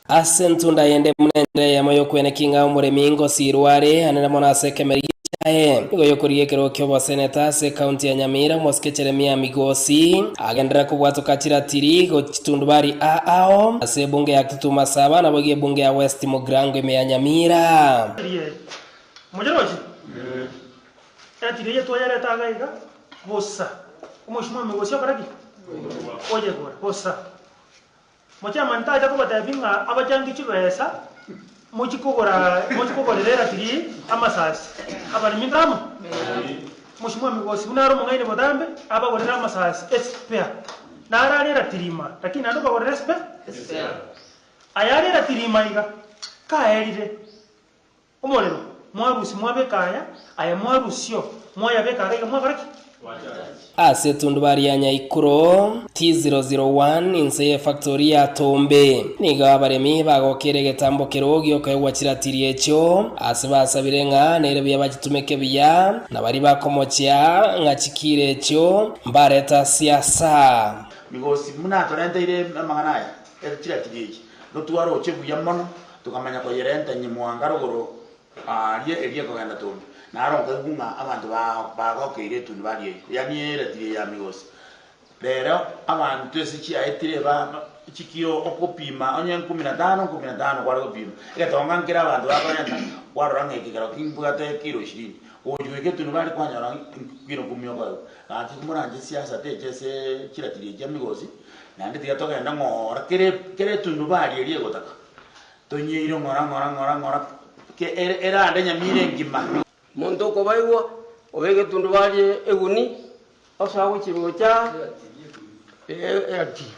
Ase entunda yende buna enchera eyemo y'okweneki ng'a omoremi ngosiirwe are anene mono ase ekemeri giaye. Nigo yokorigia ekerogo ki'oboseneta ase ekaunti ya Nyamira, omosike Jeremia Migosi agenderera kobwatoka chiratiri gochitundubari aao ase ebunge ya Kitutu Masaba naboigo ebunge ya West Mugirango ime ya Nyamira. Mochoroche? Eratiri eye twayereta iga iga bosa. Omoishima Migosi okora ki? Oyegora bosa. Mochairman tacha kobatebia ng'a abachangi chibesa mochie kogora mochie kogorera eratiri amasasi. Abaremi amo? Mochie Migosi buna are omong'aini botambe abagorere amasasi espare. Naro are eratiri ima lakini naende obagorere espe? Aya are eratiri ima iga kaerire omorero mwarusia mwabeka aya, aya mwarusio mwayabeka iga iga mwakora ki? Ase etundubari ya Nyaikuro, T001, inse y'efactori ya Tombe, nigo abaremi bagokeire egetambo keroo gi'okoegwa chiratiri echio, ase basabire ng'a nere buya bachitumeke buya, na baria bakomochia ng'a chikiire echio mbarete siasa. Migosi buna atorenteire amang'ana aya, ere chiratiri echi, ntotwaroche buya mono, tokamanya koyerenta nyimwanga rogoro aaria eria ekogenda Tombe. Naro nkaigwa ng'a abanto bagokeire etundubari eyio, yaani eratiri eye ya Migosi. Rero abanto ase chiaetire chikiro okopima onye nkumi na tano nkumi na tano kware gopima. Egetonga nkere abanto bakorenta kwarora ng'a eke kero kimbwate kiro ishirini, gochi goika etundubari kwanyora kiro kumi okoegwa. Gaki moranche siasa techa ase chiratiri echi chia Migosi, naende tiga togende ng'ora kere kera etundubari eria egotaka. Tonyeire ng'ora ng'ora ng'ora ng'ora ke ere erande nyamira engima. Monto okobaigwa, obeke etundubari eguni, osoa gochia gocha eratiri,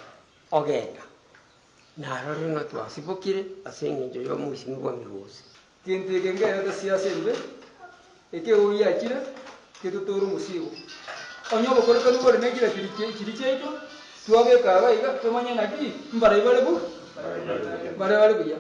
ogenda. Narorire ng'a twasibokire ase engencho y'omoisinwa bwa Migosi. Gento eke nkerete siasa embe, ekegogo giachire getotore omosigo. Onye obokorekanu bore ne chiratiri chiria chiaito, twabeka iga iga, tomanye naki mbarai bare bu bare bare buya.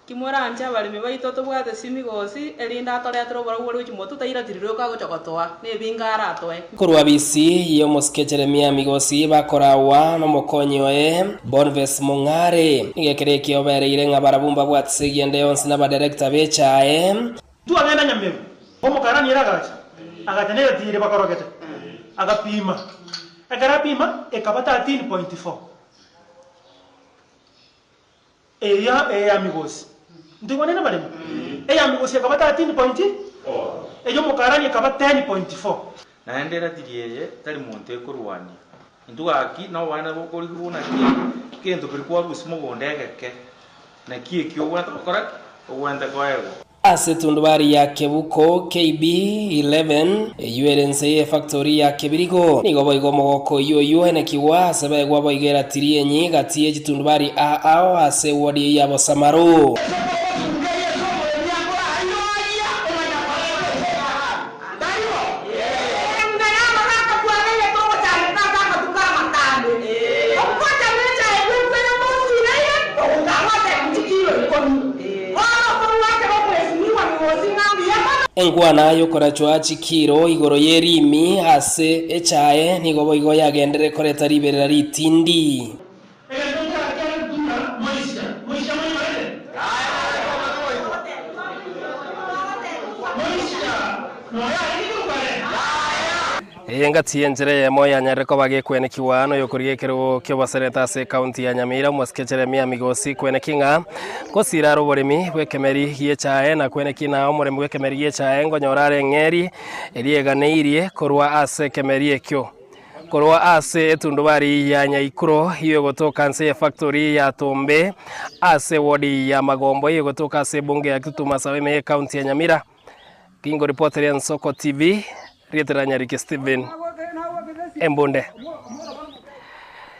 Timoranche abaremi baito tobwate simigosi, erinde atoretere oborabu bore gochia motwe, tairatiri rioka agocha gotoa, nebinge aratoe. Korwa bisi y'omosike Jeremia Migosi bakoragwa nomokonyi oye Bonface Mong'are. Nigo ekero ekio obereire ng'a barabwo mbabwate segi ende yonsi n'abadirector b'echae. Twagenda nyameru, omokarani ere agacha, agacha neratiri bakorogete, agapima. Ekero apima, ekaba 13.4. Eria eya migosi. Ntoigwane nabaremi? Eya migosi ekaba 13.4, ey'omokarani ekaba 10.4. Naende eratiri eye tari monto ekorwania. Intwe gaki nobonene bokorigigwa naki egento keria kwarusia mogondo egeke, naki ekio ogwenerete gokora ki? Ogwenerete koegwa. Ase etundubari ya Kebuko KB 11, eyio ere inse y'efactori ya Kebirigo, nigo boigo omogoko oyio oyio oenekigwa ase baegwa boigo eratiri enyi gati ye chitundubari aa ao ase ewodi eyio ya Bosamaro. Enkwana y'okorachwa chikiro igoro y'erimi ase echae nigo boigo yagenderere koreta riberera ritindi. Eye engati y'enchera eyemo yanyarire koba gekwenekigwa noyokorigia ekerogo ki'oboseneta ase ekaunti ya Nyamira, omosike Jeremia Migosi kweneki ng'a ngosira are oboremi bw'ekemeri gi'echae na kweneki na omoremi bw'ekemeri gi'echae nkonyora are eng'eri eria eganeirie korwa ase ekemeri ekio. Korwa ase etundubari ya Nyaikuro y'ogotoka nse y'efactory ya Tombe ase ewodi ya Magombo y'ogotoka ase ebunge ya Kitutu Masawe ime y'ecounty ya Nyamira. Kingoripoteria Ensoko TV, rieta ria Nyariki Stephen Embunde.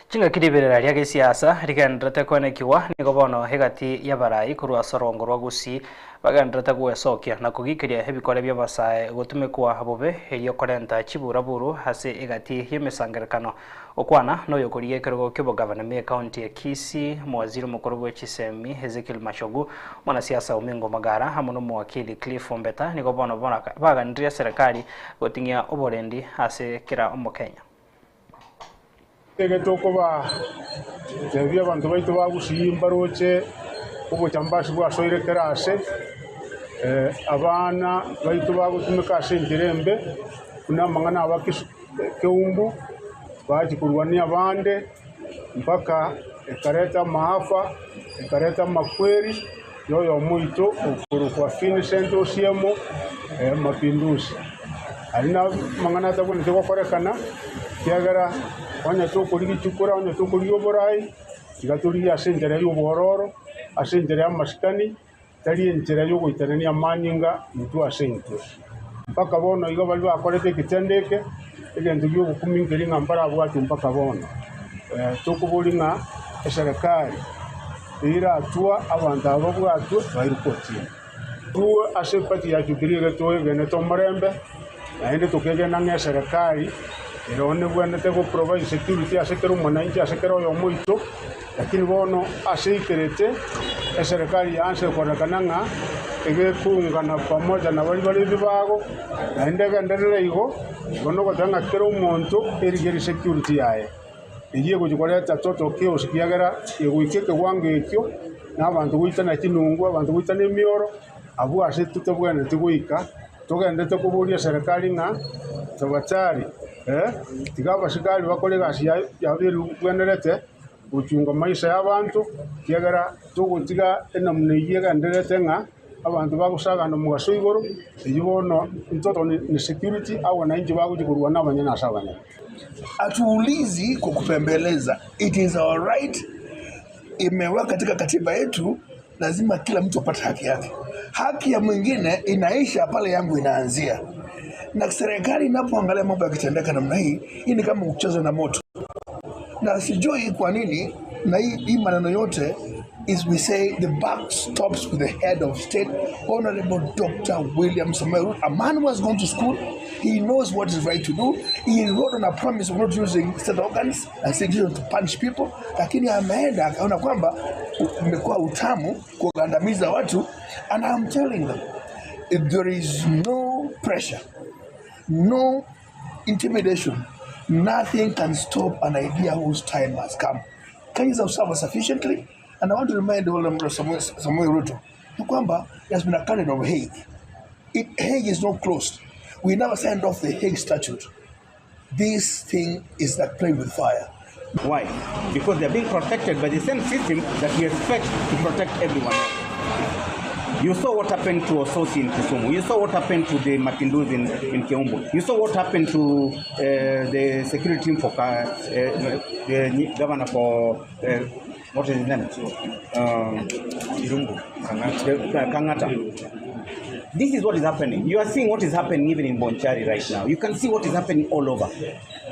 Chingaki riberera ria gesiasa rigendererete koenekigwa nigo bono egati y'abarai korwa ase orongo rwa Gusii bagendererete gwesokia na kogikeria ebikore bi'abasae gotumekwa bobe erio korenta chiburaburu ase egati y'emesangerekano Okwana noyokorigia ekerogo ki'obogavana me ekaunti ya Kisii, omowaziri omokoro bwe chisemi Ezekiel Machogu, omwanasiasa Omingo Magara amo nomowakili Cliff Ombeta nigo bono baganirie eserekari goting'ia oborendi ase kera omokenya. Nigo tokobatebia abanto baito ba Gusii mbaroche obochambasi bwasoire kera aase, abana baito bagotumeka ase enchera embe buna amang'ana aba Keumbu, bachia korwania abande mpaka ekareta amaafa, ekareta amakweri yoyomo oito okorokwa Vincent Osiemo Mapinduzi. Aria namang'ana atabwenereti gokorekana, ekiagera onye tokorigia chikura, onye tokorigia oborai, tiga torigie ase enchera y'obwororo, ase enchera y'amasikani, Tari enchera y'ogoitanania amanyinga intwe ase intwe. Mpaka bono iga baria bakorete egetendo eke, egento gi'ogokumia nkeri ng'a mbarabwatwe mpaka bono. Tokoboria ng'a eserekari eiratwa abanto aba babwatwe bairwe kotini. Intwe ase eparty ya Jubilee iga twegenete omorembe, naende tokegena ng'a eserekari ere one ebwenerete go provide security ase kera omwananchi ase kera oyomo oito. Lakini bono ase eikerete eserekari yaansa ekorekana ng'a egekoungana pamoja na baria bare ebibago, naende egenderere igo, igo nogoteba ng'a kera omonto erigerie security yaye. Eyio egochia koreta total chaos ekiagera egoika ekewango ekio, na abanto goitana chinungu, abanto goitana emioro, abwo ase totabwenereti goika, togenderete koboria eserekari ng'a tafadhali tiga abasigari bakore egasi yabo eribwenerete. gochunga amaiso y'abanto, ekiagera togotiga enamuna eyio egendererete ng'a abanto bagosagana omogaso igoro, eyio bono ntoto ne security agwo nainche bagochia korwana abanyene ase abanyene. Hatuulizi kwa kupembeleza, it is our right, imewekwa katika katiba yetu, lazima kila mtu apate haki yake. Haki ya mwingine inaisha pale yangu inaanzia, na serikali inapoangalia mambo yakitendeka namna hii, hii ni kama kucheza na moto na sijui kwa nini na hii, hii maneno yote is we say the buck stops with the head of state honorable Dr. William Samoei Ruto a man who has gone to school he knows what is right to do he wrote on a promise of not using state organs and institutions to punish people lakini ameenda akaona kwamba imekuwa utamu kugandamiza watu and I'm telling them if there is no pressure no intimidation, nothing can stop an idea whose time has come. Kenyans have suffered sufficiently, and I want to remind Honorable Samuel, Samuel Ruto ya kwamba there has been a canon of Hague. It, Hague is not closed. We never signed off the Hague Statute. This thing is like playing with fire. Why? Because they are being protected by the same system that we expect to protect everyone else. You saw what happened to Ososi in Kisumu. You saw what happened to the Mapinduzi in, in Keumbu. You saw what happened to uh, the security team for uh, the governor for uh, what is his name? Irungu Kangata. Kangata. This is what is happening. You are seeing what is happening even in Bonchari right now. You can see what is happening all over.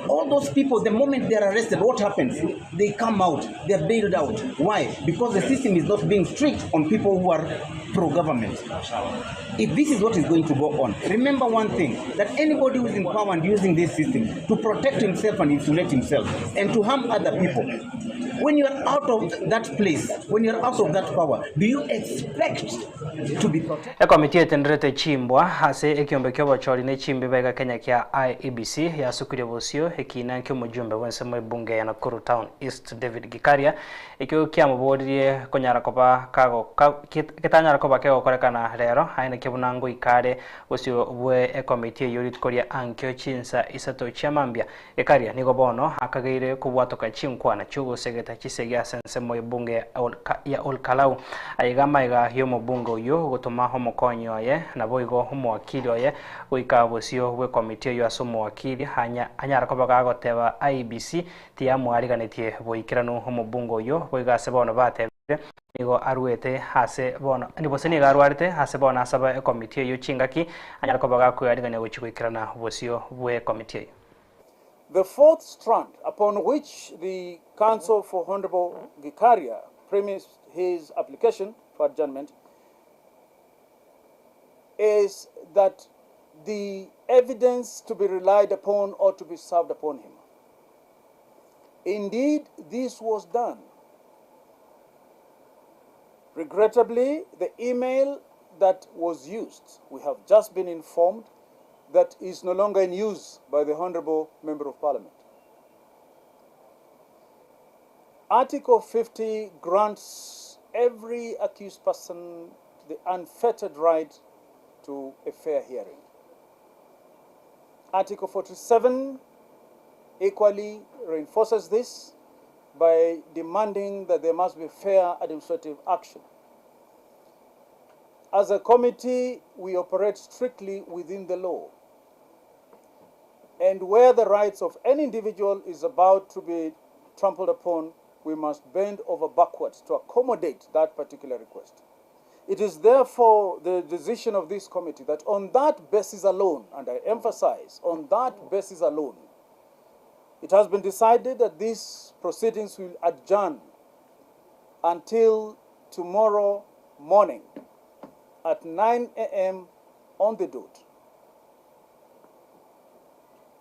All those people, the moment they are arrested, what happens? They come out, they are bailed out. Why? Because the system is not being strict on people who are pro government. If this is what is going to go on, remember one thing that anybody who is in power and using this system to protect himself and insulate himself and to harm other people, when you are out of that place, when you are out of that power, do you expect to be protected? Ekomiti etenderete chimbwa ase ekiombe kia obochori na echimbiba iga Kenya kia IEBC yasukirie bosio ekina nkia omojumbe bw'ensemo ebunge ya Nakuru Town East David Gikaria ekio kiamoboririe konyara koba kago ketanyara koba kegokorekana rero aye nakio buna ngoika are bosio bwe ekomiti eyio rituko ria ankio chinsa isato chia mambia. Gikaria nigo bono akageire kobwatoka chinkwana chi'ogosegeta chisegi ase ensemo y'ebunge ya Ol Kalou. Aiga amaiga y'omobunge oyio ogotoma omokonyi oye naboigo omowakili oye goika bosio bw'ekomiti eyio ase omowakili anyare koba gagoteba IEBC tiyamwariganetie boikeranu omobunge oyio boigo ase bono batebire nigo arwete ase bono gose nigo arwarete ase bono asaba ekomiti eyio chingaki anyare koba gakoyarigania gochia goikerana bosio bw'ekomiti eyio. The fourth strand upon which the counsel for Honorable Gikaria premised his application for adjournment is that the evidence to be relied upon or to be served upon him. Indeed, this was done. Regrettably, the email that was used, we have just been informed, that is no longer in use by the Honorable Member of Parliament. Article 50 grants every accused person the unfettered right to a fair hearing. Article 47 equally reinforces this by demanding that there must be fair administrative action. As a committee, we operate strictly within the law. And where the rights of any individual is about to be trampled upon, we must bend over backwards to accommodate that particular request. It is therefore the decision of this committee that on that basis alone, and I emphasize, on that basis alone, it has been decided that these proceedings will adjourn until tomorrow morning at 9 a.m. on the dot,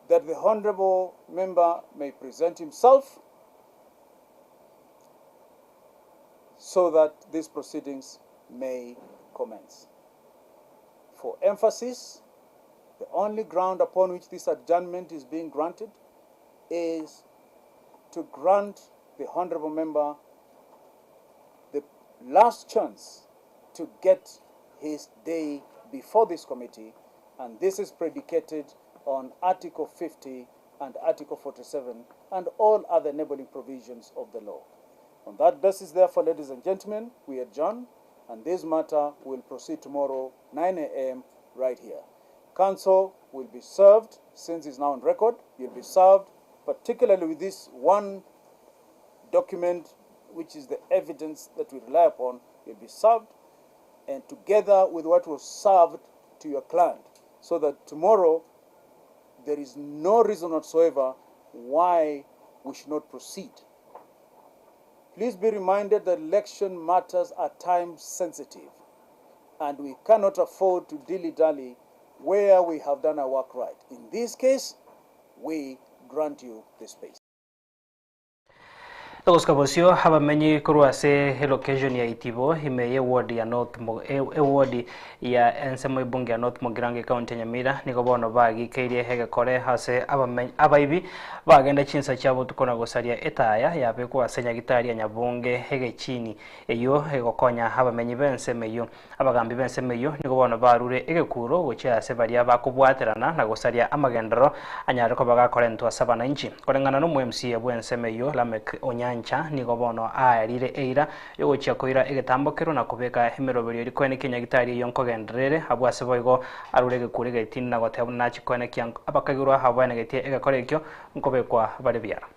that the honorable member may present himself so that these proceedings may commence. For emphasis, the only ground upon which this adjournment is being granted is to grant the honorable member the last chance to get his day before this committee, and this is predicated on Article 50 and Article 47 and all other enabling provisions of the law. On that basis, therefore, ladies and gentlemen, we adjourn, and this matter will proceed tomorrow, 9 a.m., right here. Counsel will be served, since it's now on record, you'll be served, particularly with this one document, which is the evidence that we rely upon, will be served, and together with what was served to your client, so that tomorrow there is no reason whatsoever why we should not proceed. Please be reminded that election matters are time sensitive, and we cannot afford to dilly dally where we have done our work right. In this case, we grant you the space. Togosuka bosio abamenyi korwa ase elocation ya Itibo ime ye ward ya North eward ya ensemo ebunge ya North Mugirango county ya Nyamira nigo bono bagikeirie egekore ase abamenyi abaibi bagenda chinsa chia botuko na gosaria etaya yabekwa ase nyagitari ya Nyabunge egechini eyo egokonya abamenyi b'ensemo eyio abagambi b'ensemo eyio nigo bono barure egekuro gochia ase baria bakobwaterana na gosaria amagendero anyare koba gakorentwa ase abananchi koreng'ana na omo MCA bw'ensemo eyio Lameck Onyancha nigo bono aarire eira yogochia koira egetambokero na kobeka emeroberio eri koenekia nyagitari eyio nkogenderere abwo ase boigo arure egekuro egetini na goteba buna nachi koenekia abakagirwa abwenegetie egekoro ekio nkobekwa bare biara.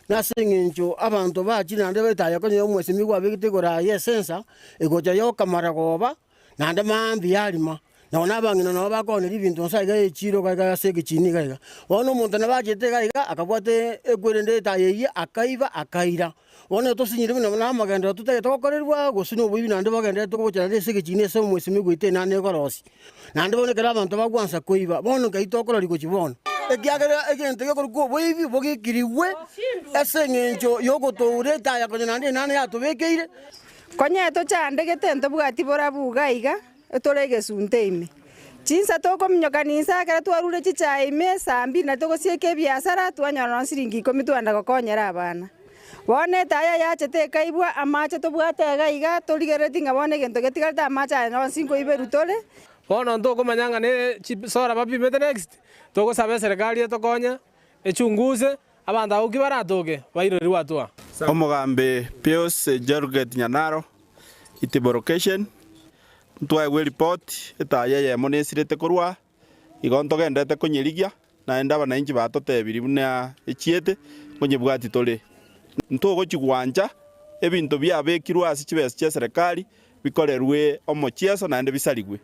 Nase eng'encho abanto bachire naende baetaya konya omwesimigwa abegete igoro aye esensa, egocha yokamara goba. Naende mambia arima, nabo na abang'ina nabo bakooneria ebinto nse aiga echiro iga iga ase egechini iga iga. Bono omonto nabo achete iga iga, akabwata ekwerende etaya eyio, akaiba akaira. Bono tosinyire buna na amagenderero totagete gokorerwa gose na oboibi naende bogendererete gocha naende ase egechini ase omwesimi goita enana egorosia. Naende bono ekero abanto bagwansa koiba, bono nkai tokororia gochia bono? Ekiagera egento gekorokwa oboibi bogikirigwe ase engencho y'ogotoura etaya konya naende enana yatobekeire. Konya tochandegete ntobwati borabu iga iga, tore egesunte ime. Chinsa tokominyoka ninsa ekero twarure chichae ime saa mbiri na togosieka ebiasara twanyora nonye siringi ikomi twagenda gokonyera abana. Bono etaya yachete ekaibwa, amache tobwate iga iga torigerereti ng'a bono egento getigarete amache aya yonsi nkoiberwa tore. Bono ntokomanya ng'a ne chisolar bapimete next, togosaba eserekari etokonye, echunguse, abanto abwo ki baratoke, bairerwe hatua. Omogambi Pius Jorget Nyanaro, Itibo Location, Ntwaegwe eripoti, etaya eyemo nesirete korwa aa, igo ntogenderete konyerigia, naende abanainchi batotebirie buna echiete, nkonyebwati tore. Ntogochi gwancha ebinto biabekirwe ase chibesa chi'eserekari bikorerwe omochieso naende bisarigwe.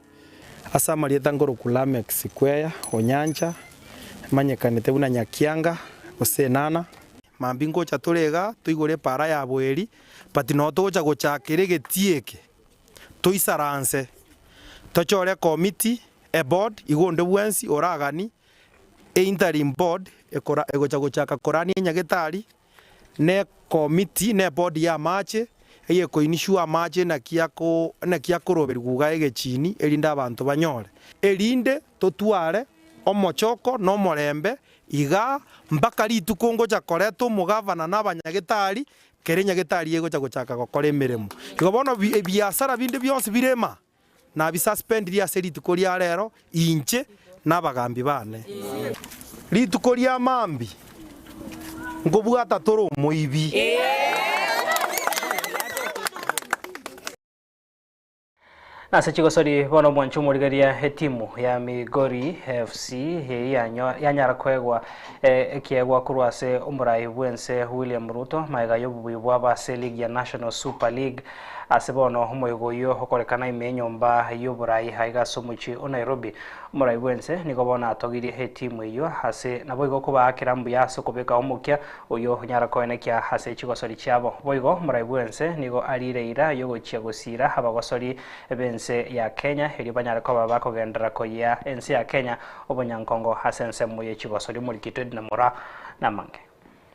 Ase amarieta nkorokwa Lameck Sikweya Onyancha, manyekanete buna Nyakianga gose Enana. Mambia ngocha tore igaa toigore epaara ya boeri, but noo togocha gochakera egetii eke, toisaranse, tochore ecommittee, eboard, igo onde bwensi oragani, einterim board ekora egocha gochaka korania enyagetari, ne ecommittee, ne eboard ya amache, eye ekoinishwa amache naki ako naki akoroberigwa iga egechini erinde abanto banyore, erinde totware omochoko na omorembe igaa mpaka rituko ngocha koreta omogavana na abanyagetari, kera enyagetari egocha gochaka gokora emeremo. Igo bono ebiasara binde bionsi bire ema, nabisuspendirie ase rituko ria rero inche na abagambi bane. Rituko ria mambia nkobwata tore omoibi. Nase chigosori bono omwancho omorigeria etimu ya Migori FC eye yanyara koegwa ekiegwa korwa ase omorai bwense William Ruto magega y'obobui bwabo ase ligi ya National Super League ase bono omoyega oyio okorekana ime enyomba y'oborai aiga ase omochie o Nairobi. Omorai bwense nigo bono atogirie etimu eyio ase naboigo kobaakera mbuya ase okobeka omokia Oyio onyara koenekia ase chigosori chiabo. Boigo omorai bw'ense nigo ariire eira y'ogochia gosiira abagosori b'ense ya Kenya, erio banyare koba bakogenderera koyia ense ya Kenya obonyankongo ase ensemo ye chigosori. Omorikito Edna Moraa namange.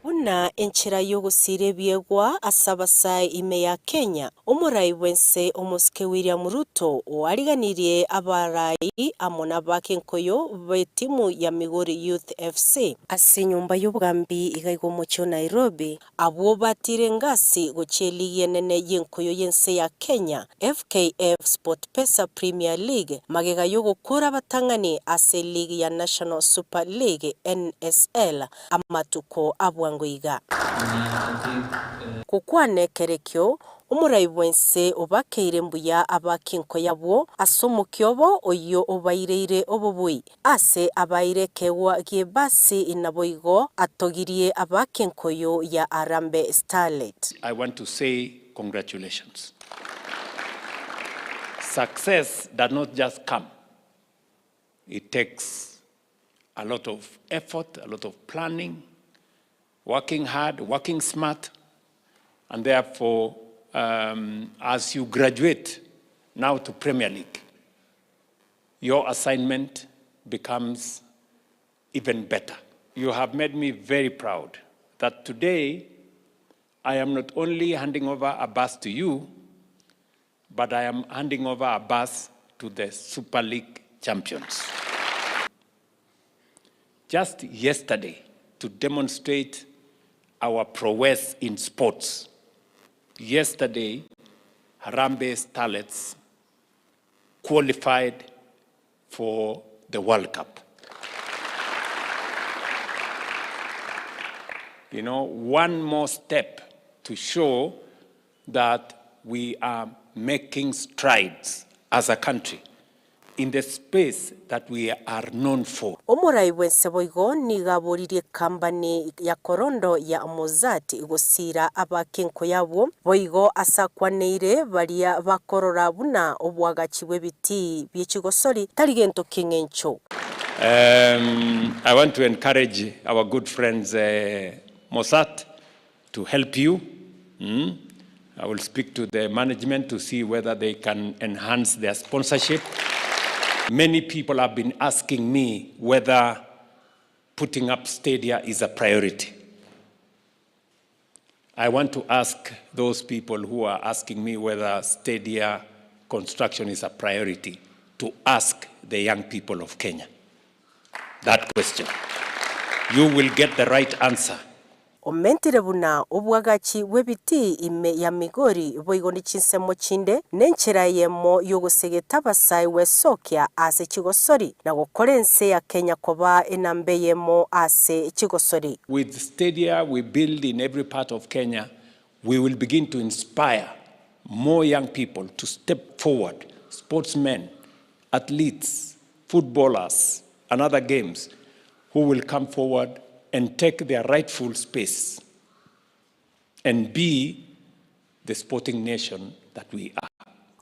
Buna enchera y'ogosiira ebiegwa ase abasae ime ya Kenya, omorai bw'ense omosike William Ruto oariganirie abarai amo nabakenkoyo b'etimu ya Migori Youth FC. Ase enyomba y'obogambi iga iga omochie o Nairobi, abwo batiire engasi gochia eligi enene y'enkoyo y'ense ya Kenya, FKF SportPesa Premier League, magega y'ogokora abatang'ani ase eligi ya National Super League, NSL, amatuko a bwango iga. Gokwana ekerekio, Omorai bw'ense obakeire mbuya abakinko yabwo ase omokia obo oyio obaireire obobui. Ase abaeire ekeegwa gi'ebasi naboigo atogirie abakinkoyo ya Harambee Starlet. I want to say congratulations. Success does not just come. It takes a lot of effort, a lot of planning, working hard, working smart, and therefore, um, as you graduate now to Premier League, your assignment becomes even better. You have made me very proud that today I am not only handing over a bus to you, but I am handing over a bus to the Super League champions. Just yesterday, to demonstrate our prowess in sports, yesterday, Harambee Starlets qualified for the World Cup. You know, one more step to show that we are making strides as a country in the space that we are known for. Omorai bw'ense boigo nigo aboririe ekambani ya Korondo ya Mozart gosiira abakenko y'abwo, boigo ase akwaneire baria bakorora buna oboagachi bw'ebitii bie chigosori tari gento ki'eng'encho. I want to encourage our good friends Mossad to help you. I will speak to the management to see whether they can enhance their sponsorship. Many people have been asking me whether putting up stadia is a priority. I want to ask those people who are asking me whether stadia construction is a priority to ask the young people of Kenya that question. You will get the right answer. Omentire buna obwagachi bw'ebitii ime ya Migori boigo ne chinsemo chinde, nenchera eyemo y'ogosegeta abasae gwesokia ase chigosori na gokora ense ya Kenya koba enamba eyemo ase chigosori. With stadia we build in every part of Kenya, we will begin to inspire more young people to step forward, sportsmen, athletes, footballers and other games who will come forward and take their rightful space and be the sporting nation that we are.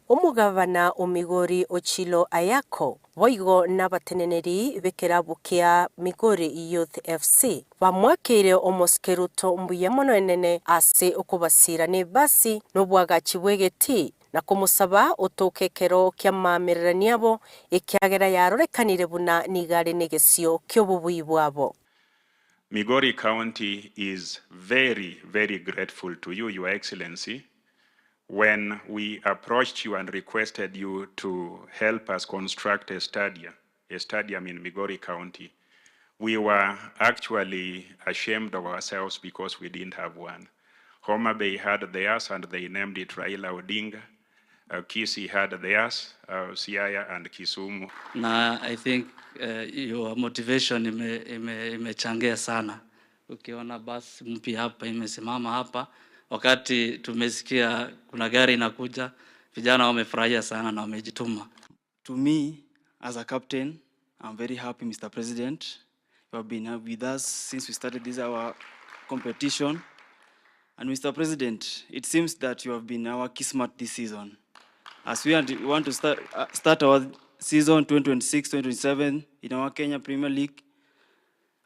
Omogabana o Migori Ochilo Ayako boigo nabateneneri b'ekerabu kia Migori Youth FC bamwakeire omosike Ruto mbuya mono enene ase okobasiira nebasi na obwagachi bw'egetii na komosaba otoke ekero ki'amaamererania abo, ekiagera yarorekanire buna nigo are negesio ki'obobui bwabo. Migori County is very, very grateful to you, Your Excellency. When we approached you and requested you to help us construct a stadia, a stadium in Migori County, we were actually ashamed of ourselves because we didn't have one. Homa Bay had theirs and they named it Raila Odinga. Kisii had theirs, Siaya and Kisumu. Na I think your motivation imechangia ime, sana. Ukiona basi mpya hapa imesimama hapa, wakati tumesikia kuna gari inakuja, vijana wamefurahia sana na wamejituma. To me, as a captain, I'm very happy, Mr. President. You have been with us since we started this our competition. And Mr. President, it seems that you have been our kismat this season. As we want to start our season 2026-2027 in our Kenya Premier League,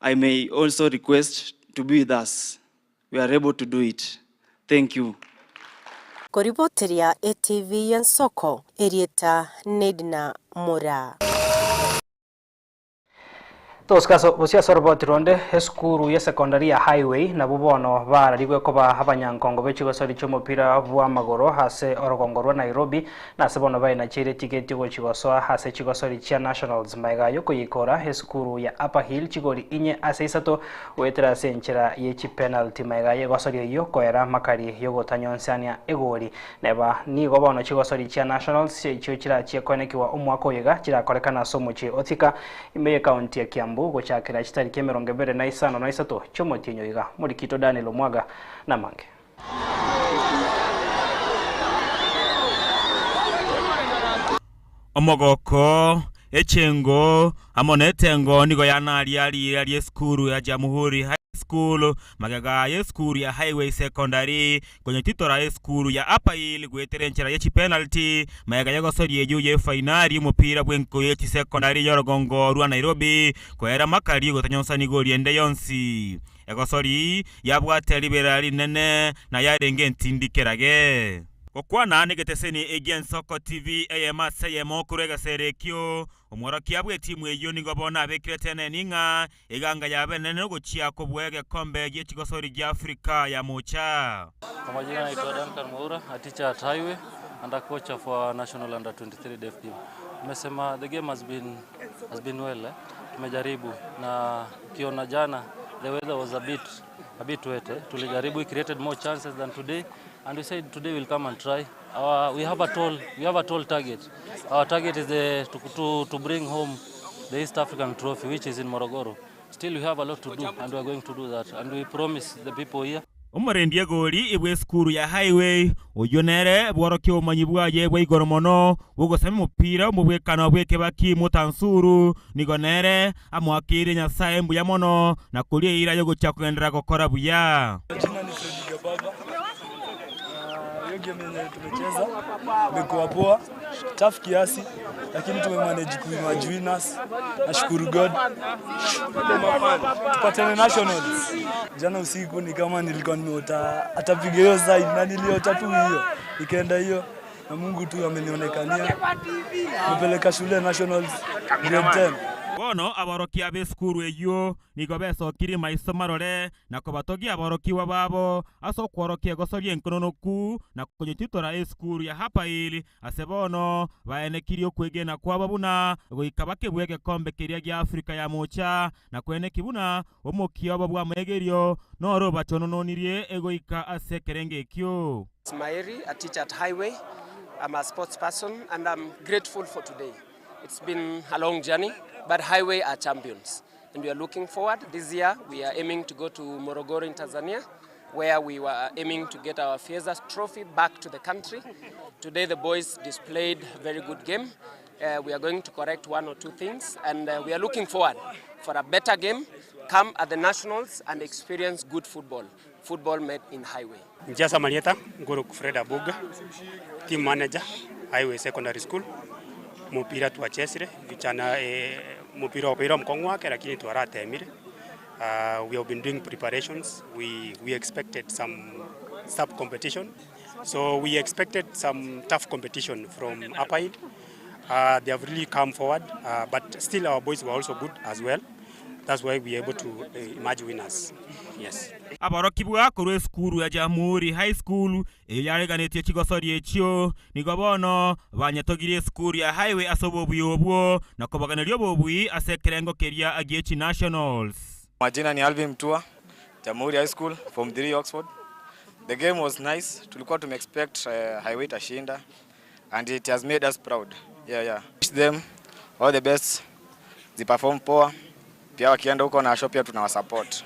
I may also request to be with us. We are able to do it. Thank you. Koriboteria ATV y'ensoko erieta Nedna Mura. Tosikaso bosio ase oroboti ronde esukuru ya secondary ya Highway nabo bono bararigwe koba abanyankongo be chigosori chi'omopira bwa amagoro ase orogongo rwa Nairobi nase bono baenacheire tigeti gochigosoa ase chigosori chia Nationals maiga yokoyikora esukuru ya Upper Hill chigori inye ase isato goetera ase enchera ye chipenalty maiga yegosori eyio koera makari yogotanyonsania egori neba nigo bono chigosori chia Nationals echio chirachie koenekiwa omwaka oyo iga chirakorekana ase omochie o Thika ime ye county ya Kiambu gochakera chitariki 23 chiomotienyo iga Morikito Daniel Omwaga namange. Omogoko, echengo, amo netengo nigo yanaria riira ri'esukuru ya Jamhuri High School, magega y'esukuru ya Highway Secondary, konyetitora esukuru ya Upper Hill goetera enchera ye chipenalty, magega y'egosoria eyio y'efainari y'omopira bw'enko ye chisekondari y'orogongo rwa Nairobi, koera makari gotanyonsani gori ende yonsi. Egosori yabwate ribera rinene na yarenge entindi kerage. Gokwana negeteseni egi'Ensoko TV eyemo ase eyemo korwa egesero ekio, omworokia bw'etimu eyio nigo bono abekirete eneni ng'a eganga yabo enene nogochia kobua egekombe gie chigosori gia Afrika ya Mocha. Kwa majina naitwa Duncan Mwaura, a teacher at Highway and a coach of our national under 23 deaf team. Nimesema the game has been well, eh? Tumejaribu na ukiona jana the weather was a bit wet, eh? Tulijaribu, we created more chances than today and we said today we'll come and try. Our, we have a tall we have a tall target. Our target is to bring home the East African Trophy, which is in Morogoro. Still we have a lot to do and we are going to do that and we promise the people here. Omorendi egori bw'esukuru ya Highway, oyio nere bworokia obomanyi bwaye bwa igoro mono bw'ogosama omopira omobwekano bw'ekebaki Mutansuru, nigo nere amoakeire Nyasae mbuya mono na koria eira y'ogochia kogenderera gokora buya. Jina ni Freddy Gababa. Na hiyo game yenye tumecheza imekuwa poa, tough kiasi, lakini tumemanage kuemerge winners. Nashukuru God. Tupatane nationals. Jana usiku ni kama nilikuwa nimeota atapiga hiyo side na niliota tu hiyo, nikaenda hiyo na Mungu tu amenionekania, nimepeleka shule nationals grade 10. Bono aborokia b'esukuru eyio nigo besokirie maiso marore na kobatogia aborokigwa babo ase okworokia egosoria enkononoku na konyetitora esukuru ya Upper Hill ase bono baenekirie okwegena kwabo buna goika bakebue egekombe keria gia Africa ya Mocha na kweneki buna omokia obo bw'amoegerio noro obachonononirie egoika ase ekerengo ekio. Maeri, a teacher at Highway. I'm a sports person and I'm grateful for today. It's been a long journey, but Highway are champions. And we are looking forward. This year, we are aiming to go to Morogoro in Tanzania, where we were aiming to get our Fiesa trophy back to the country. Today, the boys displayed a very good game. We are going to correct one or two things, and we are looking forward for a better game. Come at the Nationals and experience good football. Football made in Highway. Inche ase amarieta nkorokwa Fred Abuga, team manager, Highway Secondary School. Omopira twachesire, vijana omopira obeire omokong'u ake lakini twaratemire. We have been doing preparations, we, we expected some sub competition, so we expected some tough competition from Upper Hill. They have really come forward, but still our boys were also good as well. That's why we are able to emerge winners. Yes. Aborokigwa korwa esukuru ya Jamhuri High School eyio yareganetie chigosori echio, nigo bono banyetogirie esukuru ya Highway ase obobuya obwo na kobaganeria obobui ase ekerengo keria gie chinationals. Majina ni Alvin Mtua, Jamhuri High School, Form 3 Oxford. The game was nice. Tulikuwa tumeexpect Highway itashinda and it has made us proud. Yeah. Wish them all the best. Ziperform poa. Pia wakienda huko na show pia tunawasupport.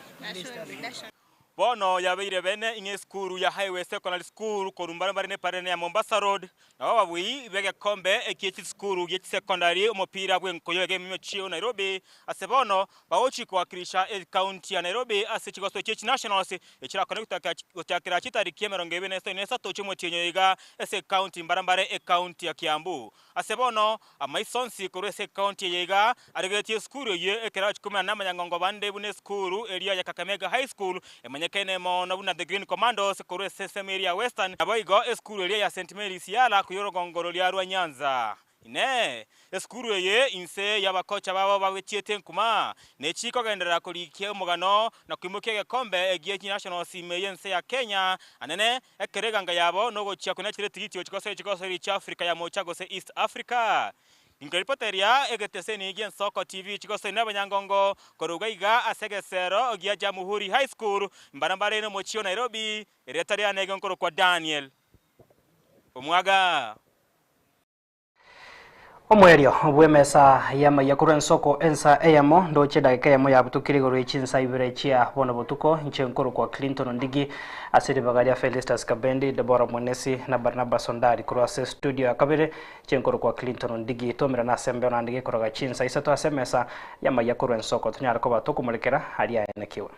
Bono yabeire bene ing'e esukuru ya Highway Secondary School korwa mbarabare ne parene ya Mombasa Road, nabo ababui b'egekombe ekie chisukuru gie chisecondary omopira bw'enkoyo egemiochie o Nairobi ase bono bagochia kowakilisha ecounty ya Nairobi ase chigoso chie chinationals echirakone gochakera chitariki emerongo ebere na isano na isato chi'omotienyi iga ase ecounty mbarambare ecounty ya Kiambu. Ase bono, amaiso onsi korwa ase ecounty eye iga arigeretie esukuru eyio ekero achikumera namanyangongo bande buna esukuru eria ya Kakamega High School emanyekaine mono buna The Green Commandos korwa ase ensemo eria ya Western naboigo esukuru eria ya St Mary's Yala koyia orogongo roria rwa Nyanza. Inee! Esukuru eye inse y'abakocha babo bagechiete nkuma, nechikogenderera korikia omogano na koimokia egekombe gie chinationals ime y'ense ya Kenya anene Ekero eganga yabo nogochia konachera etigiti gochia gosoa chigosori chia Africa ya Mocha gose East Africa. Inkeripota eria egeteseni gi'Ensoko TV chigosori nabanyangongo korwa iga ase egesero gia Jamuhuri High School mbarambare nomochie o Nairobi, erieta riane igo nkorokwa Daniel Omwaga. Omoerio bw'emesa y'amaiya korwa ensoko ensa eyemo ndoche edageka eyemo yabutukire igoro ye chinsa ibere chia bono botuko inche nkorokwa Clinton Ondigi ase ribaga ria Felistus Kabendi, Deborah Mwenesi na Barnabas Ondari korwa ase studio ya kabere inche nkorokwa Clinton Ondigi twaumerana ase embeo naende gekoroga chinsa isato ase emesa y'amaiya korwa ensoko tonyare koba tokomorekera aria aenekiwe.